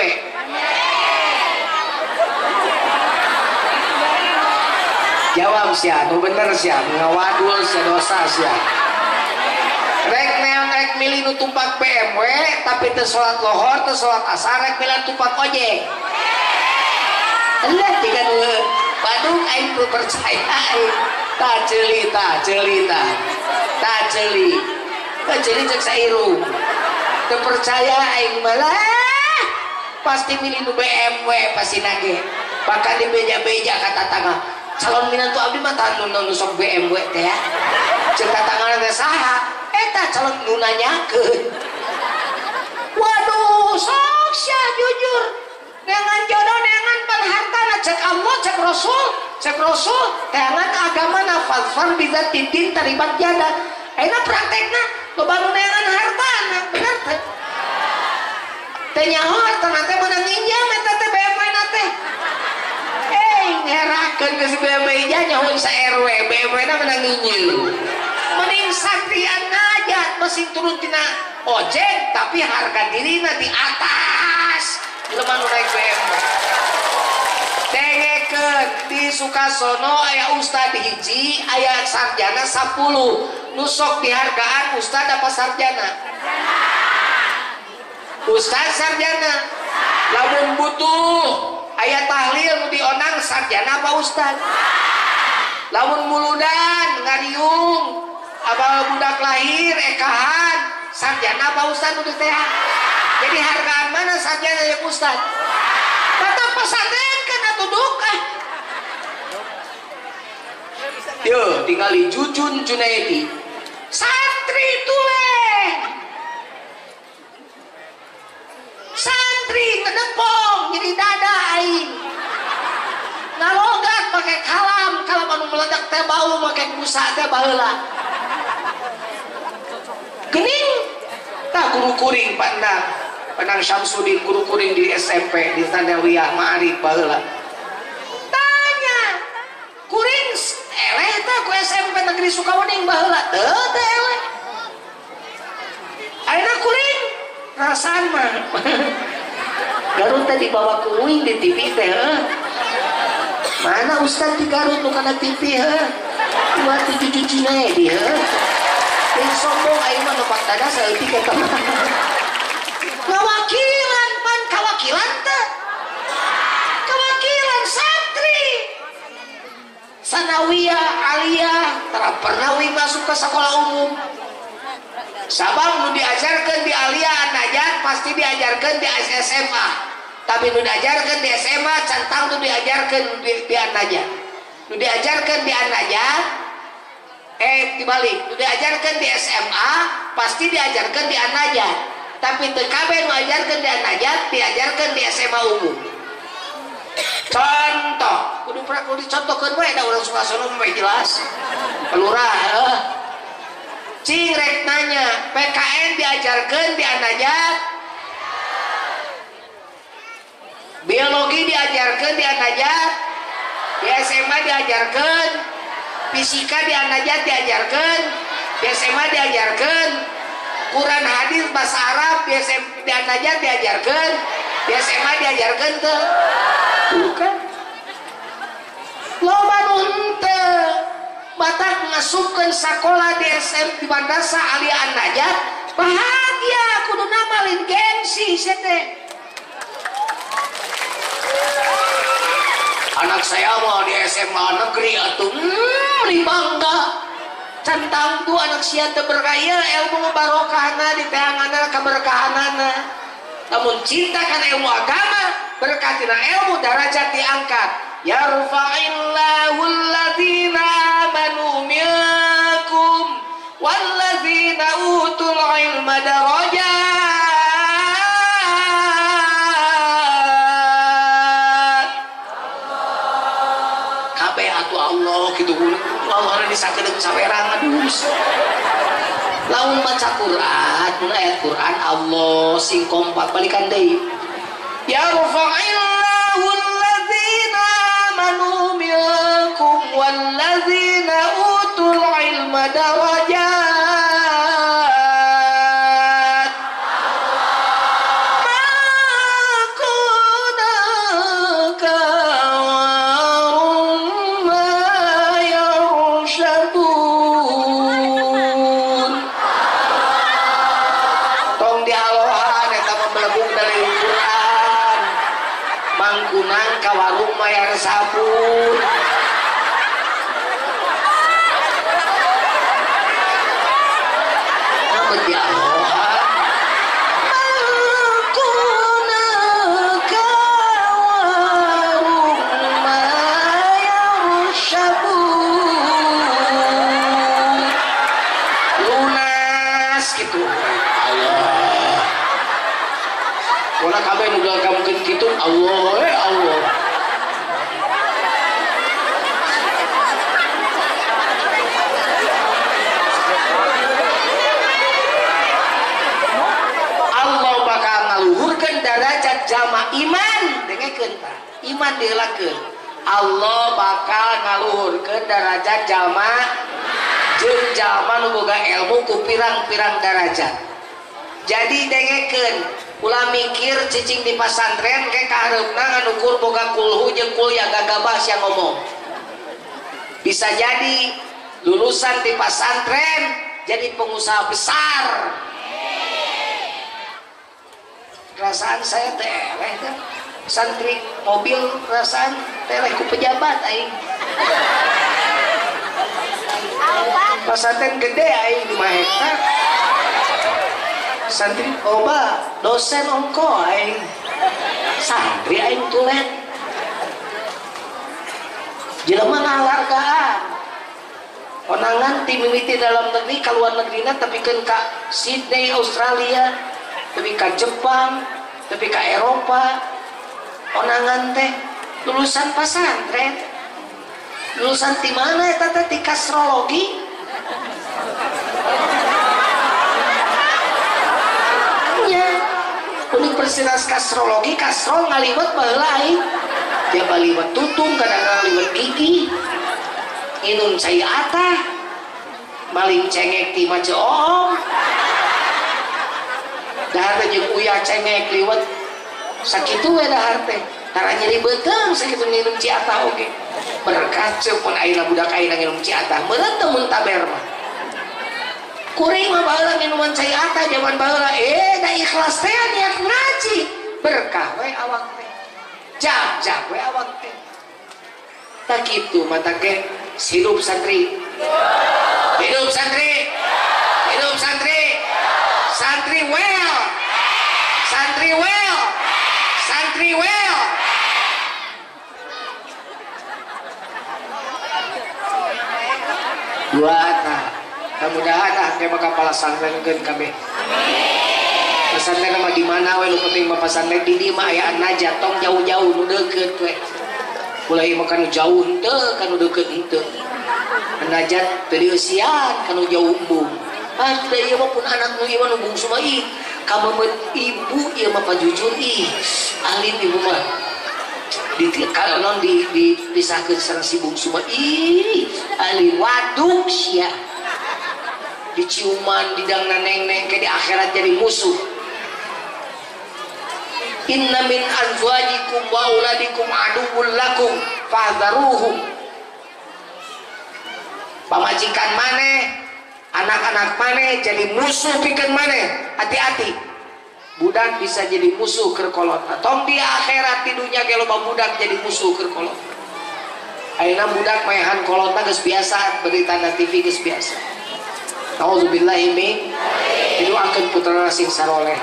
Jawab sia, nu bener sia, ngawadul sia dosa sia. Rek neang rek milih nu tumpak BMW tapi teu salat lohor, teu salat asar, rek milih tumpak ojek. Allah jika nu badung aing teu percaya aing. Tah ceuli, tah ceuli, tah. Tah ceuli. Tah ceuli cek sairung. Teu percaya aing malah pasti milih nu BMW pasti nage. Bahkan di beja-beja kata tangga. Calon minantu abdi mah tah nu sok BMW teh ya. Cek tatangana teh saha? Eta calon nu nanyakeun. Waduh, sok sia jujur. Neangan jodoh, neangan panghartana, cek Allah, cek Rasul, neangan agamana fadfar bidzatid taribat yada. Ayeuna praktekna loba nu neangan hartana, bener teh? Teh nyaho hartana teh meunang nginjam eta teh BMW na teh. Ngerakeun geus BMW nyaho sa RW, BMW na meunang nginjeum. Mending satrian najat masih turun tina ojek tapi harga dirina di atas. Jelema nu naik BMW. Dengekeun di Sukasono aya ustad hiji, aya sarjana 10. Nu sok dihargaan ustad apa sarjana? Ustad sarjana. Lamun butuh aya tahlil nu dionang sarjana apa ustad? Lamun muludan ngariung apa budak lahir ekahan sarjana apa ustad nu teh? Jadi hargaan mana sarjana ya ustad? Kata pesantren kan atuh duk ah. Yo tingali Jujun Junaidi. Santri tulen. Santri ngedepong jadi dada aing. Ngalogat pakai kalam, kalam anu meledak teh bau make busa teh baheula. Gening tah guru kuring pandang. Pandang Syamsuddin guru kuring di SMP di Tanawiyah Ma'arif baheula. Tanya, kuring eleh teh ku SMP Negeri Sukawening baheula teu teh eleh. Ayeuna kuring rasaan mah. Garut teh dibawa kuring di TV teh heuh. Mana ustad di Garut nu kana TV heuh. Dua tujuh cucuna di heuh. Yang sombong aing mah numpak dada saeutik eta mah. Ngawakilan pan kawakilan teh. Kawakilan santri. Sanawiyah, aliyah, tara pernah we masuk ke sekolah umum. Sabab nu diajarkeun di aliyah an-najat pasti diajarkeun di SMA. Tapi nu diajarkeun di SMA centang nu diajarkeun di an-najat. Nu diajarkeun di an-najat dibalik, nu diajarkeun di SMA pasti diajarkeun di an-najat. Tapi teu kabeh nu ajarkeun di an-najat diajarkeun di SMA umum. Contoh, kudu dicontohkeun we da urang Sukasono mah jelas. Lurah heuh. Cing rek nanya, PKN diajarkeun di an-najat? Biologi diajarkeun di an-najat? Di SMA diajarkeun? Fisika di an-najat diajarkeun? Di SMA diajarkeun? Quran hadis bahasa Arab di SMA di an-najat diajarkeun? Di SMA diajarkeun teu? Bukan. Loba nu henteu. Batak ngasupkeun sakola di SM di Madrasah Aliyah An-Najat bahagia kudu namalin gengsi sia teh. Anak saya mah di SMA negeri atuh bangga. Centang tuh anak sia teu berkaya ilmu barokahna di teanganna kaberkahanana. Namun cinta kana ilmu agama berkatina ilmu darajat diangkat. Yarfa'illahu alladzina amanu minkum walladzina utul ilma darajat. Kabeh atuh Allah kitu Allah disakedeung sawerang aduh. Lamun maca Quran, mun ayat Quran Allah sing kompak balikan deui. Yarfa'illahu alladzina amanu minkum walladzina utul ilma darajat. Ma kunna sabun. Ngabet ya Allah. Gitu Allah, Allah. Allah bakal ngaluhurkeun darajat jama iman, dengekeun tah. Iman diheulakeun. Allah bakal ngaluhurkeun darajat jama jeung jalma nu boga ilmu ku pirang-pirang darajat. Jadi dengekeun, ulah mikir cicing di pasantren ke kahareupna nganukur boga kulhu jeung kuliah gagabah sia ngomong. Bisa jadi lulusan di pasantren jadi pengusaha besar. Perasaan saya teleh kan santri mobil perasaan teleh ku pejabat aing. Pasantren gede aing 5 hektar. Santri oba dosen ongko aing santri aing tulen jelema ngahargaan onangan ti mimiti dalam negeri ka luar negerina tepikeun ka Sydney Australia tepi ka Jepang tepi ka Eropa onangan teh lulusan pasantren lulusan ti mana eta teh ti kastrologi. Universitas Kastrologi, kastrol ngaliwet baheula aing. Dia baliwet tutung, kadang-kadang liwet gigi. Nginum cai atah. Maling cengek ti mace oom. Dahar teh jeung uyah cengek liwet. Sakitu we dahar teh. Tara nyeri beuteung sakitu nginum ci atah oge. Berkah ceuk mun ayeuna budak ayeuna nginum ci atah, meureun teu muntaber mah. Kuring mah baheula minuman cai atah zaman baheula da ikhlas teh niat ngaji berkah we awak teh jab-jab we awak teh tak kitu mata ge hidup santri hidup santri hidup santri santri well santri well santri well. Dua tah mudah-mudahan ah kayak bakal pasantren kabeh. Pesantren mah di mana we nu penting mah pesantren di dieu mah aya An-Najat tong jauh-jauh nu deukeut we. Ulah ieu mah kanu jauh henteu kanu deukeut henteu. An-Najat teu dieusian kanu jauh embung. Ah da ieu mah pun anak nu ieu mah nu bungsu mah ih kamemeut ibu ieu mah pajujur ih alim ibu mah. Di kalau non dipisahkeun sareng si bungsu mah ih alim waduk sia. Diciuman didang neng-neng ke di akhirat jadi musuh. Inna min azwajikum wa auladikum aduwwul lakum fahdharuhum. Pamajikan maneh, anak-anak maneh jadi musuh pikeun maneh. Hati-hati. Budak bisa jadi musuh keur kolot. Tong di akhirat di dunya ge loba budak jadi musuh keur kolot. Ayeuna budak maehan kolotna geus biasa, berita na TV geus biasa. Nauzubillahi min didoakeun putra sing saroleh.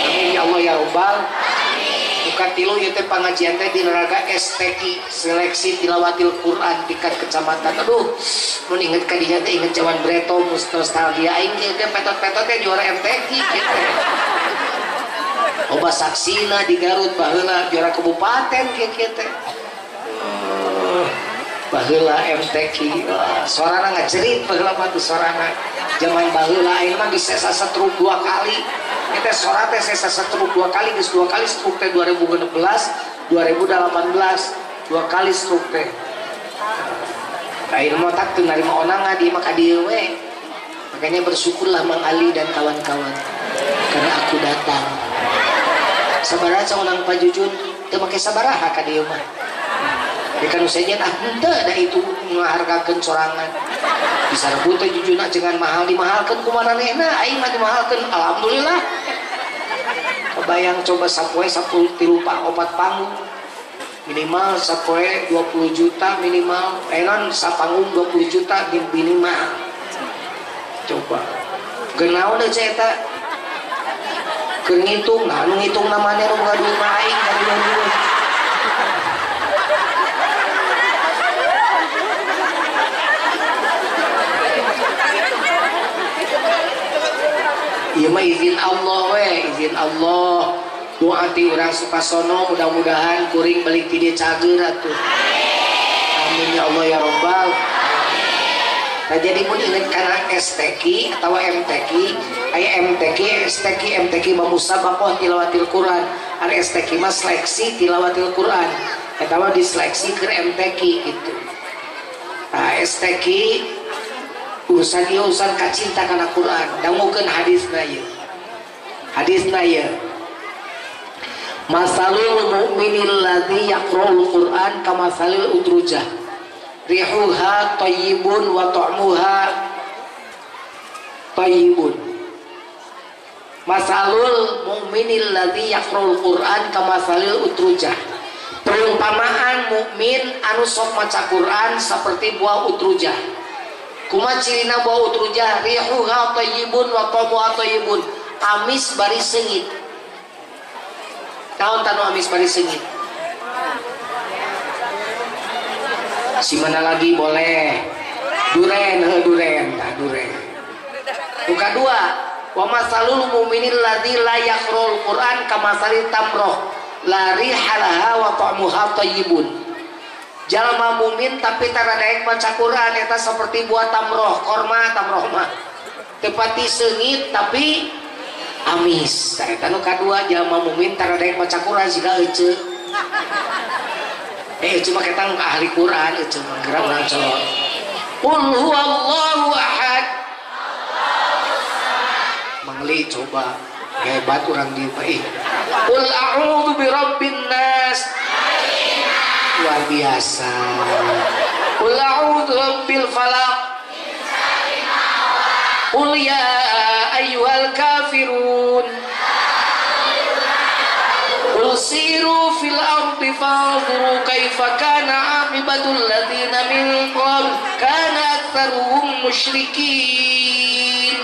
Amin ya Allah ya Rabbal. Buka tilu ieu teh pangajian teh di neraga STQ seleksi tilawatil Quran tingkat kecamatan. Aduh, mun inget ka dinya teh inget jaman breto nostalgia aing teh petot-petot teh juara MTQ kieu. Loba saksina di Garut baheula juara kabupaten kieu teh. Baheula MTQ sorana ngajerit baheula mah tuh sorana zaman baheula ayeuna mah geus sesa stroke 2 kali eta sora teh sesa stroke 2 kali geus 2 kali stroke teh 2016 2018 2 kali stroke teh ayeuna mah tak teu narima onangan di mah ka dieu we. Makanya bersyukurlah Mang Ali dan kawan-kawan karena aku datang sabaraha onang pajujun teu make sabaraha ka dieu mah. Ya kan usahaja ah henteu da itu ngahargakeun sorangan. Bisa rebut teh jujuna jangan mahal dimahalkeun ku maranehna aing mah dimahalkeun alhamdulillah. Kebayang coba sapoe 10 3 4 panggung. Minimal sapoe 20 juta minimal, non sapanggung 20 juta di minimal. Coba. Genaon deui cai eta? Keur ngitung, nah nu ngitung namanya nu gaduh mah aing dari dulu. Ieu mah izin Allah we, izin Allah. Doa ti urang Sukasono mudah-mudahan kuring balik ti dieu cager atuh. Amin ya Allah ya Rabbal. Nah jadi mun inget kana STQ atau MTQ, aya MTQ, STQ, MTQ mah musabaqah tilawatil Quran. Ari STQ mah seleksi tilawatil Quran. Eta mah diseleksi keur MTQ gitu. Nah STQ urusan ieu urusan kacinta kana Quran. Dangukeun hadisna ieu. Hadisna ieu. Masalul mu'minil ladzi yaqra'ul Qur'an kamasalil utrujah. Rihuha thayyibun wa ta'muha thayyibun. Masalul mu'minil ladzi yaqra'ul Qur'an kamasalil utrujah. Perumpamaan mukmin anu sok maca Qur'an seperti buah utrujah. Kumaha cirina buah utrujah? Rihuha thayyibun wa ta'muha thayyibun. Amis bari seungit. Naon tanu amis bari seungit? Si mana lagi boleh? Duren, heuh duren, tah duren. Nu kadua, wa masalul mu'minil ladzi la yaqra'ul Qur'an kamasalil tamroh la riha laha wa ta'muha thayyibun. Jalma mukmin tapi tara daek maca Qur'an eta seperti buah tamroh, korma tamroh mah. Teu pati seungit tapi amis. Tah eta nu kadua jalma mukmin tara daek maca Qur'an siga eceu. Eceu mah ketang ahli Qur'an eceu mah geura urang colot. Qul huwallahu ahad. Mangli coba hebat urang dieu mah ih. Qul a'udzu birabbin nas. Luar biasa. Qul a'udzu birabbil falaq. Qul ya ayyuhal kafirun. Qul siru fil ardi fanzuru kaifa kana aqibatul ladzina min qabl kana aktsaruhum musyrikin.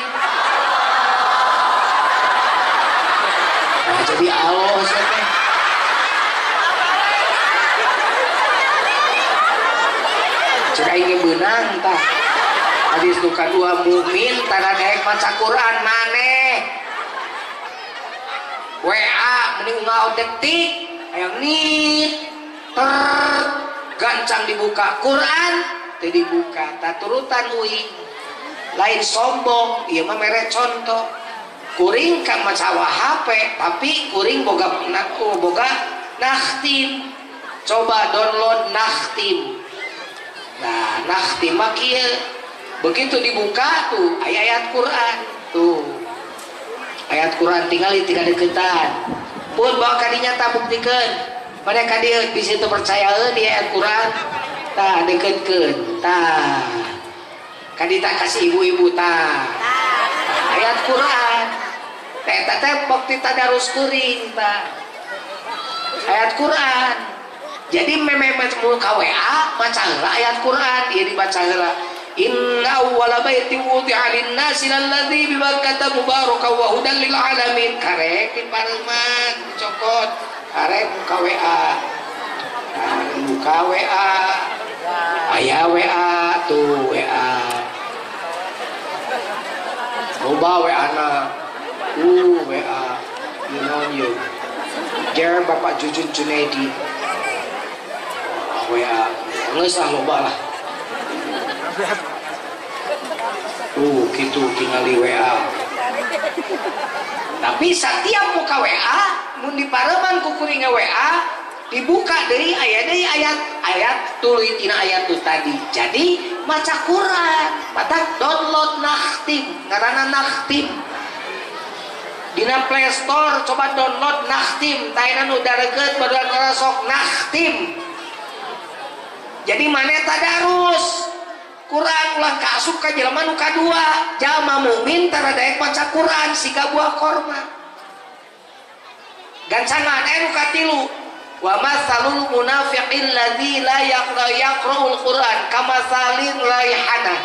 Nah, jadi Allah siapa? Cek aing beunang tah. Hadis nu kadua mukmin tara daek maca Quran maneh. WA mending unggal detik hayang nit ter gancang dibuka Quran teu dibuka taturutan uing. Lain sombong ieu mah mere contoh. Kuring ka maca HP tapi kuring boga boga nakhtim. Coba download nakhtim. Nah, nakhtim mah kieu. Begitu dibuka tuh ayat Quran tuh. Ayat Quran tinggal tiga deketan. Pun bawa kadinya tak buktikeun. Mana kadieu bisa teu percayaeun di ayat Quran? Tah deketkeun. Tah. Kadi tak kasih ibu-ibu tah. Ayat Quran. Teh eta teh bukti tadarus kuring tah. Ayat Quran. Jadi meme ka WA maca heula ayat Quran, ieu dibaca heula. Inna awwala baiti wudi'a lin-nasi lalladzi bi Bakkata mubarakan wa hudan lil alamin. Karek di pareuman dicokot, karek buka WA. Buka WA. Aya WA tuh WA. Loba WA-na. WA. You know you. Ger Bapak Jujun Junaidi. WA. Geus ah loba lah. Gitu tingali WA. Tapi setiap buka WA, mun dipareman ku kuring WA, dibuka deui aya deui ayat tuluy tina ayat tu tadi. Jadi maca Quran, matak download nakhtim, ngaranna nakhtim. Dina Play Store coba download nakhtim, taena nu darekeut barudak sok nakhtim. Jadi maneh tadarus Quran ulah kaasup ka jelema nu kadua, jalma mukmin tara daek maca Quran siga buah korma. Gancangan aya nu katilu. Wa masalul munafiqil ladzi la yaqra'ul Qur'an kamasalin raihana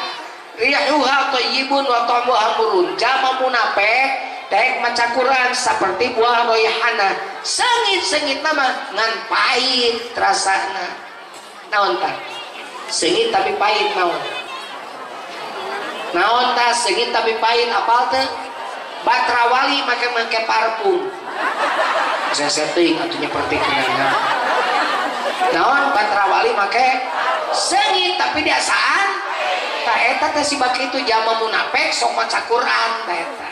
rihuha thayyibun wa ta'muha murun. Jama munafik daek maca Quran seperti buah raihana, sengit-sengit nama ngan pahit rasana. Naon tah? Sengit tapi pahit naon? Naon tah sengit tapi pahit apal teu? Batrawali make-make parfum. Saya setting atunya pertikinana. Naon batrawali make sengit tapi diasaan tah eta teh si baki itu jama munafik sok maca Quran tah eta.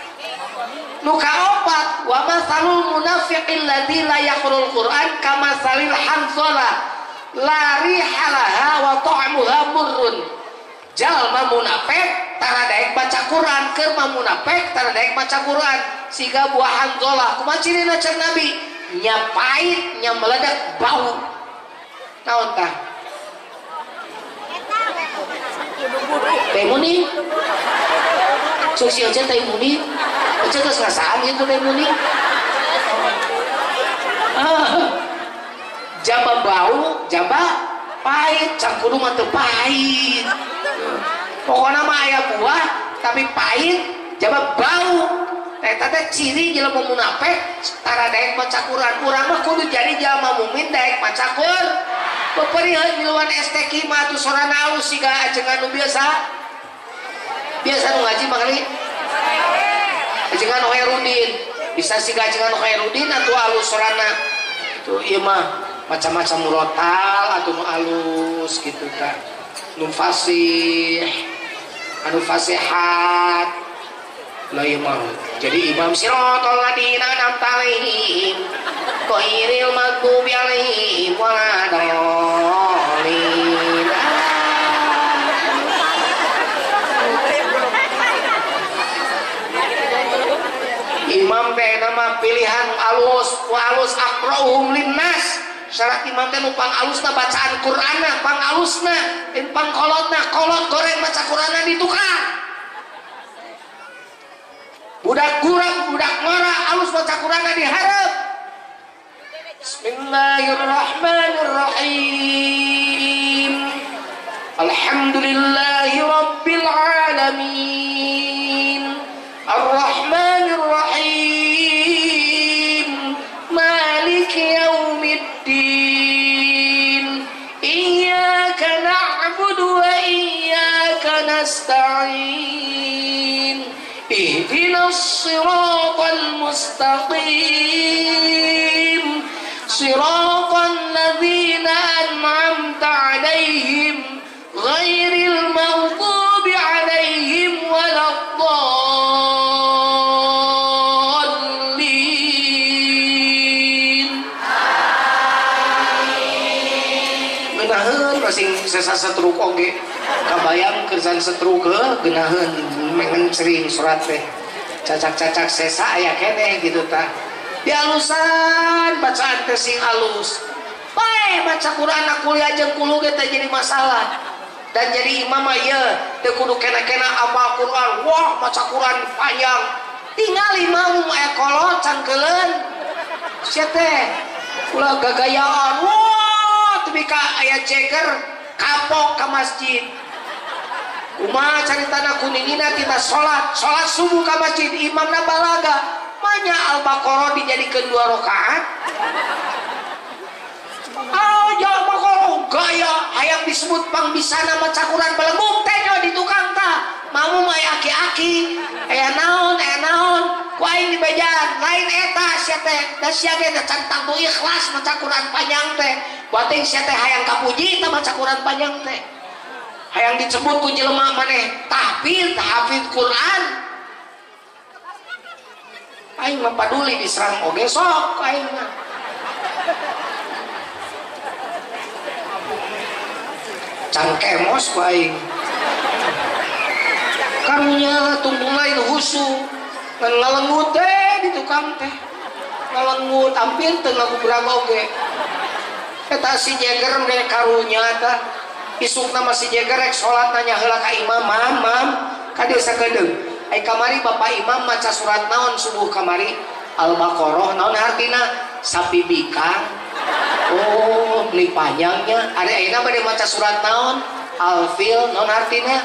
Nu kaopat wa masalul munafiqil ladzi la yaqra'ul Qur'an kamasalil hanzala la riha laha wa ta'muha murrun. Jalma munafik tara daek baca Quran, keur mah munafik tara daek maca Quran siga buah hanzalah. Kumaha cirina cek Nabi? Nya pahit, nya meledak bau. Naon tah? Teh muni? Cuk si Oce teh muni? Oce geus ngasaan kitu teh muni. Jaba bau, jaba pahit, cangkudu mah teu pahit. Pokoknya mah aya buah tapi pahit, jaba bau. Eta teh ciri jelema munafik tara daek maca Quran. Urang mah kudu jadi jelema mukmin daek maca Quran. Peperiheun miluan STQ mah atuh sorana alus siga ajengan nu biasa. Biasa nu ngaji mah kali. Ajengan Khairudin, bisa siga ajengan Khairudin atuh alus sorana. Tuh ieu mah macam-macam murotal atau nu alus gitu tah. Nu fasih, anu fasihat. Lah ieu mah jadi imam siratal ladzina an'amta alaihim ghairil maghdubi alaihim waladdallin. Imam teh nama pilihan alus wa alus aqra'uhum linnas. Syarat imam teh nu pangalusna bacaan Qur'anna, pangalusna, in pangkolotna, kolot goreng maca Qur'anna di tukang. Budak kurang, budak ngora, alus maca Qur'anna diharap. Bismillahirrahmanirrahim. Alhamdulillahi rabbil alamin. Arrahmanir rahim. Maliki yaumiddin. Iyyaka na'budu wa iyyaka nasta'in. Ihdinas siratal mustaqim. Siratal ladzina an'amta 'alaihim ghairil maghdubi 'alaihim waladdallin. Amin. Geunaheun masing sesa setruk oge. Kabayang kerjaan setruk heuh geunaheun mengencering surat teh. Cacak-cacak sesa aya keneh gitu tah. Dialusan bacaan teh sing alus. Bae baca Quran kuliah jeung kulu ge teh jadi masalah. Dan jadi imam mah ieu teu kudu kena-kena apal Quran. Wah, maca Quran panjang. Tingali imam aya kolot cangkeuleun. Sia teh ulah gagayaan. Wah, tepi ka aya ceker kapok ka masjid. Kumaha caritana kuninina kita salat, salat subuh ka masjid imamna balaga. Manya Al-Baqarah dijadikeun 2 rakaat. Oh, ya Al-Baqarah gaya hayang disebut pangbisana maca Quran belenggung teh nya di tukang tah. Mamu mah aya aki-aki, aya naon, aya naon, ku aing dibejaan, lain eta sia teh. Da sia ge can tangtu ikhlas maca Quran panjang teh. Bating sia teh hayang kapuji tah maca Quran panjang teh. Hayang disebut ku jelema maneh tahfiz, hafiz Quran. Aing mah paduli diserang oge sok aing mah. Cangkemos ku aing. Karunya tungtung lain husu ngan ngalengut teh di tukang teh. Ngalengut hampir teu ngagubrag oge. Eta si Jeger mere karunya tah. Isukna mah si Jeger rek salat nanya heula ka imam, "Mam, mam, ka dieu sakedeung." Ai kamari bapak imam maca surat naon subuh kamari? Al-Baqarah. Naon hartina? Sapi bikang. Oh, ini panjangnya. Ada ayeuna bade maca surat naon? Alfil, naon artina?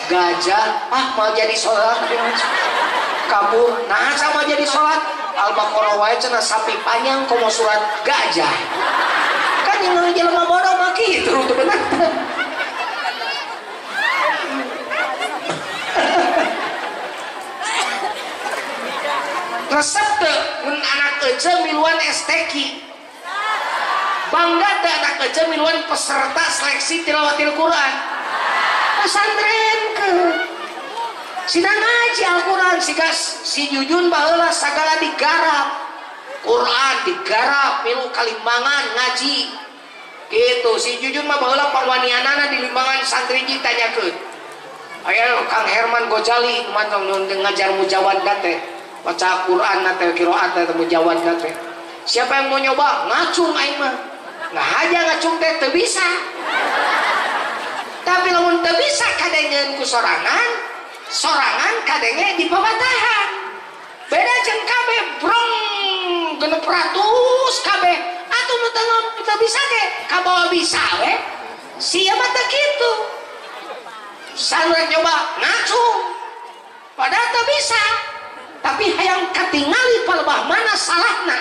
Gajah. Ah, mau jadi sholat. Kabur. Nah, sama jadi sholat. Al-Baqarah wae cenah sapi panjang komo surat gajah. Kan yang jelema bodoh mah kitu teu bener. Resep teu mun anak ece miluan STQ. Bangga teu anak ece miluan peserta seleksi tilawatil Quran. Pesantren ke. Sidang ngaji Al-Quran siga si Jujun baheula sagala digarap. Quran digarap milu kalimbangan ngaji. Gitu si Jujun mah baheula pangwanianana di limbangan santri ji tanyakeun. Aya Kang Herman Gojali mantap ngajar mujawad teh. Baca Quran teh qiraat teh mujawad teh. Siapa yang mau nyoba? Ngacung aing mah. Ngahaja ngacung teh teu bisa. Tapi lamun teu bisa kadengeun ku sorangan, sorangan kadenge di pabatahan. Beda jeung kabeh brong 600 kabeh. Atuh nu teu bisa ge kabawa bisa we. Sia mah teu kitu. Saluran nyoba ngacung. Padahal teu bisa. Tapi hayang katingali palebah mana salahna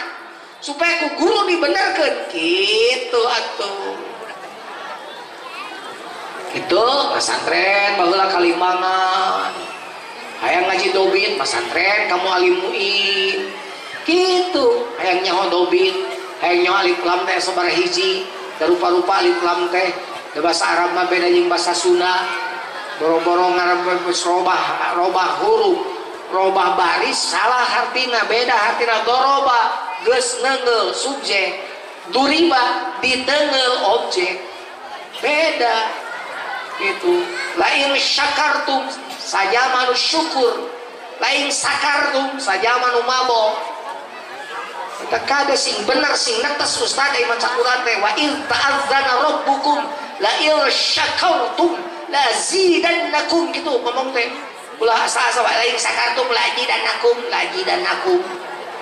supaya ku guru dibenerkeun kitu atuh. Itu pesantren baheula kalimangan. Hayang ngaji dobit pesantren kamu alim muin. Kitu hayang nyaho dobit, hayang nyaho alif lam teh sabaraha hiji, da rupa-rupa alif lam teh. Da bahasa Arab mah beda jeung bahasa Sunda. Boro-boro ngarep robah robah huruf, robah baris salah hartina, beda hartina doroba geus neunggeul subjek, duriba diteunggeul objek. Beda. Itu lain syakartum saja manu syukur, lain sakartum saja manu mabok. Eta kade sing bener sing netes ustaz ai maca Quran teh wa in ta'adzana rabbukum la in syakartum la zidannakum gitu ngomong teh. Ulah asa-asa wa lain sakartum la zidannakum la zidannakum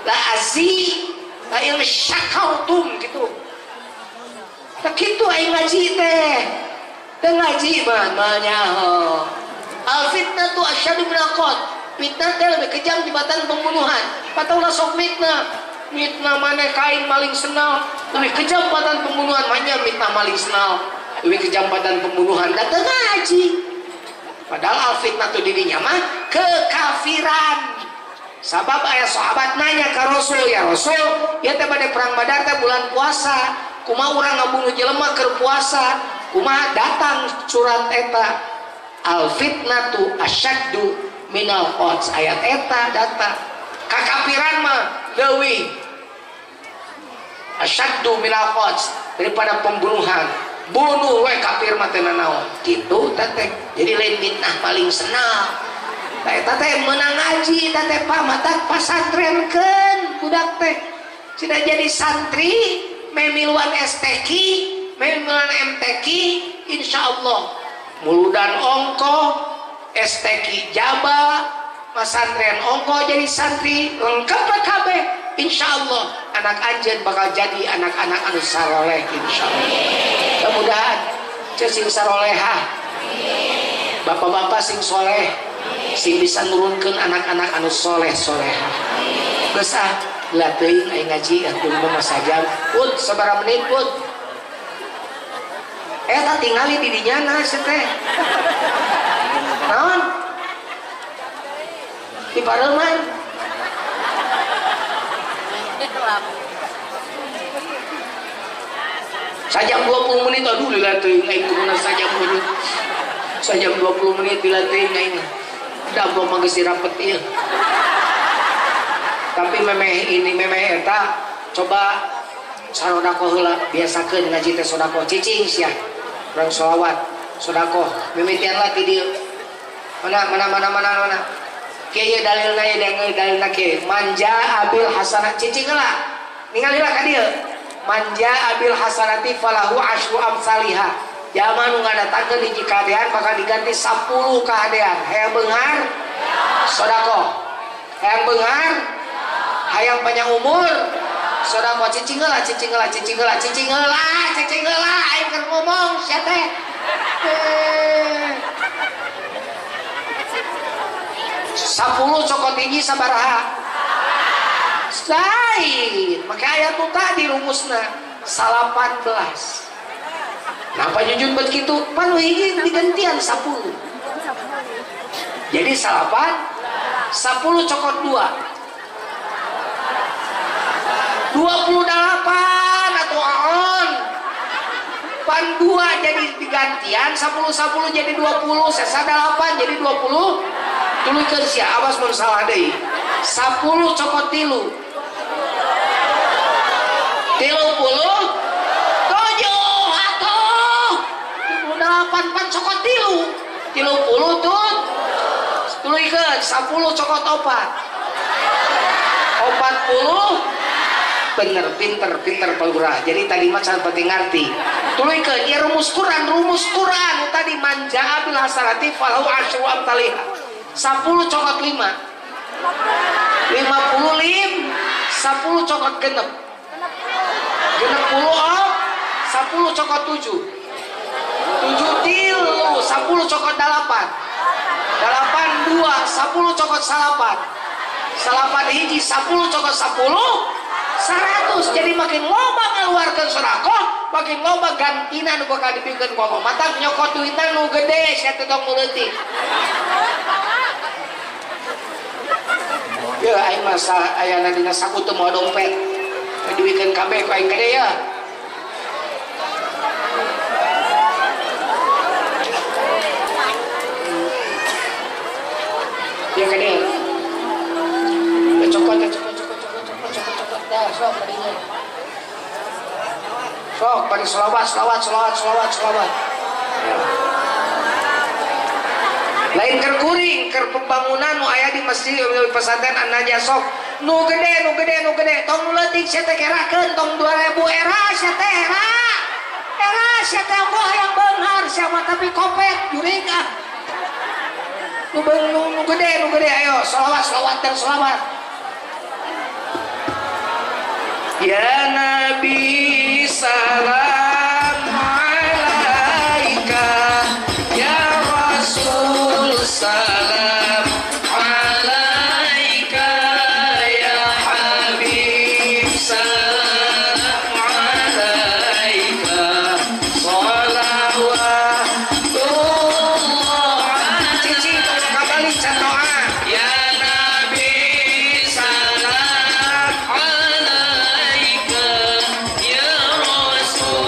la azi la in syakartum gitu. Tah kitu aing ngaji teh. Ngaji mah nyaho. Al fitnah tu asyadu minal qatl. Fitnah teh lebih kejam dibanding pembunuhan. Pataulah sok fitnah. Fitnah maneh kain maling senal lebih kejam dibanding pembunuhan. Manya fitnah maling senal lebih kejam dibanding pembunuhan. Da teu ngaji. Padahal al fitnah tu dirinya mah kekafiran. Sabab aya sahabat nanya ka Rasul, ya Rasul, ieu teh bade perang Badar teh bulan puasa. Kumaha urang ngabunuh jelema keur puasa? Kumaha datang surat eta al fitnatu asyaddu minal qatl ayat eta datang kakafiran mah leuwih asyaddu minal qatl daripada pembunuhan. Bunuh we kafir mah teu nanaon kitu teh. Jadi lain fitnah paling senang eta teh meunang ngaji eta teh pamatak pasantrenkeun budak teh sudah jadi santri memiluan STQ memiluan MTQ insyaallah muludan ongko STQ jaba masantren ongko jadi santri lengkap kabeh insyaallah anak anjeun bakal jadi anak-anak anu saroleh insyaallah. Mudah-mudahan sing sarolehah, bapak-bapak sing soleh sing bisa nurunkeun anak-anak anu soleh solehah. Geus ah lah teuing aing ngaji atuh mah sajam put sabaraha menit put. Eta tingali di dinyana teh. Naon? Di pareuman. Sajam 20 menit aduh lila teuing aing kuduna sajam menit. Sajam 20 menit lila teuing aing. Da gua mah geus dirapet ieu. Tapi memeh ini memeh eta coba sarodakoh heula biasakeun ngaji teh sodakoh cicing sia. Urang sholawat sodakoh mimitian lah ti dieu. Mana mana mana mana mana. Kieu ieu dalilna ieu dalilna kieu. Manja abil hasanah cicing heula. Ningalila ka dieu. Manja abil hasanati falahu asyru amsalihah. Jalma nu ngadatangkeun hiji kahadean bakal diganti 10 kahadean. Hayang beunghar? Sodakoh. Hayang beunghar? Hayang panjang umur? Sedekah cicing heula cicing heula cicing heula cicing heula cicing heula aing keur ngomong sia teh. 10 cokot hiji sabaraha? Lain. Maka ayat nu tadi rumusna 18. Napa jujun bet kitu? Pan hiji digantian 10. Jadi 8 10 cokot 2. 28 atau aon. Pan 2 jadi digantian 10 10 jadi 20, sesa 8 jadi 20. Tuluykeun sia awas mun salah deui. 10 cokot 3. 37 atuh. 38 pan cokot 3. 30 tut. Tuluykeun 10 cokot 4. 40 bener pinter pinter palurah. Jadi tadi mah can penting ngarti. Tuluykeun ieu rumus Quran tadi manjaa bil hasanati falahu asyru amsalihha. 10 cokot 5. 55 10 cokot genep. 60 10 cokot 7. 7 tilu 10 cokot 8. 8 2 10 cokot 9. 9 hiji 10 cokot 10 100. Jadi makin loba ngaluarkeun sedekah, makin loba gantina nu bakal dibikeun ku Allah. Matak nyokot duitna nu gede sia teh tong leutik. Ya aing mah ayana dina saku teu mawa dompet. Duitkeun kabeh ku aing gede ya. Ya gede. Cokot cokot cokot cokot cokot cokot dah sok kadinya. Sok bari selawat selawat selawat selawat selawat. Lain keur kuring keur pembangunan nu aya di masjid di pesantren An-Najah sok nu gede nu gede nu gede tong nu leutik sia teh kerakeun tong 2000 era sia teh era era sia teh Allah hayang beunghar sia mah tapi kopet jurig ah nu nu gede ayo selawat selawat dan selawat. Ya Nabi salam alaika ya Rasul salam alaika ya Habib salam alaika sholawatullah. Cici tong kabalik catoa. Ya Nabi salam alaika ya Rasul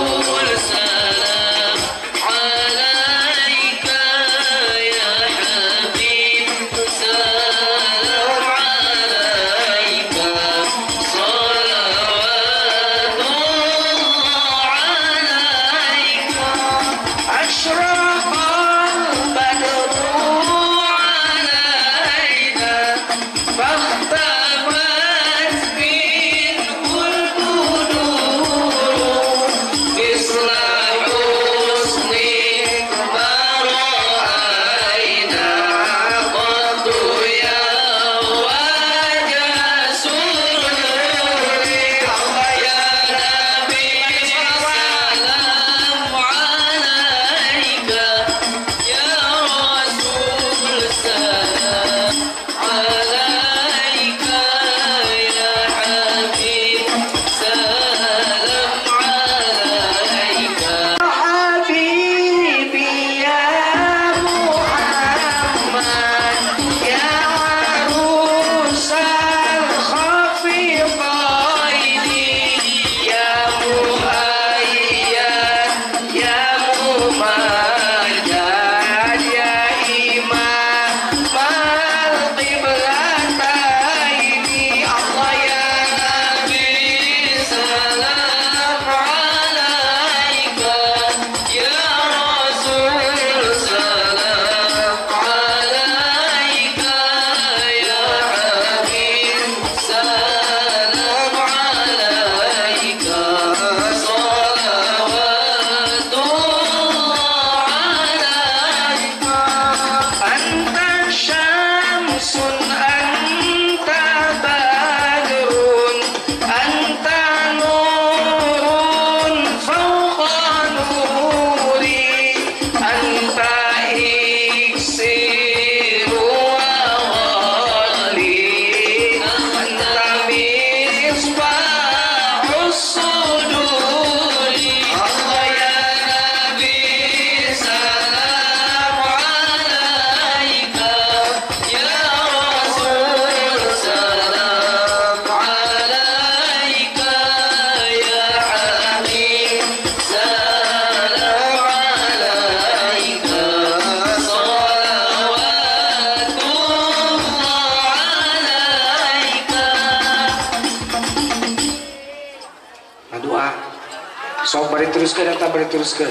diteruskeun eta bari teruskeun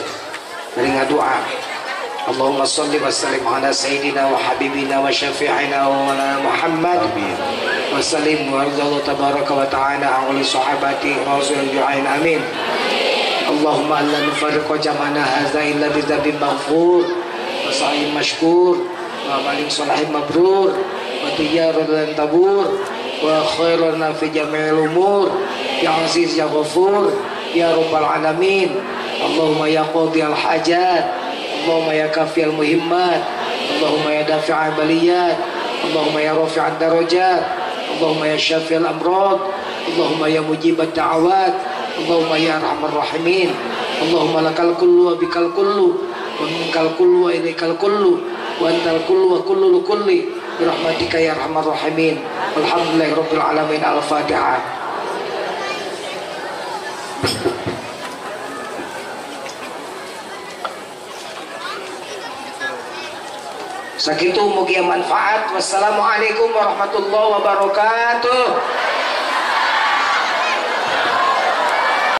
bari ngadoa. Allahumma shalli wa sallim ala sayyidina wa habibina wa syafi'ina wa maulana Muhammad. Amin. Wa sallim wa radhiyallahu tabaraka wa ta'ala an sahabati rasul ju'ain amin. Allahumma alla nufarriqu jama'ana hadza illa bi dzambin maghfur wa sa'yin mashkur wa amalin sholihin mabrur wa tijaratan lan tabur wa khairan fi jami'il umur ya aziz ya ghafur ya rabbal alamin. Allahumma ya qadiyal hajat, Allahumma ya kafiyal muhimmat, Allahumma ya dafi'al baliyat, Allahumma ya rafi'ad darajat, Allahumma ya syafi'al amrad, Allahumma ya mujibat da'awat, Allahumma ya arhamar rahimin. Allahumma lakal kullu wa bikal kullu wa minkal kullu wa ilaikal kullu wa antal kullu wa kullu kulli birahmatika ya arhamar rahimin. Alhamdulillahirabbil alamin. Al-Fatihah. Sakitu mugia manfaat. Wassalamualaikum warahmatullahi wabarakatuh.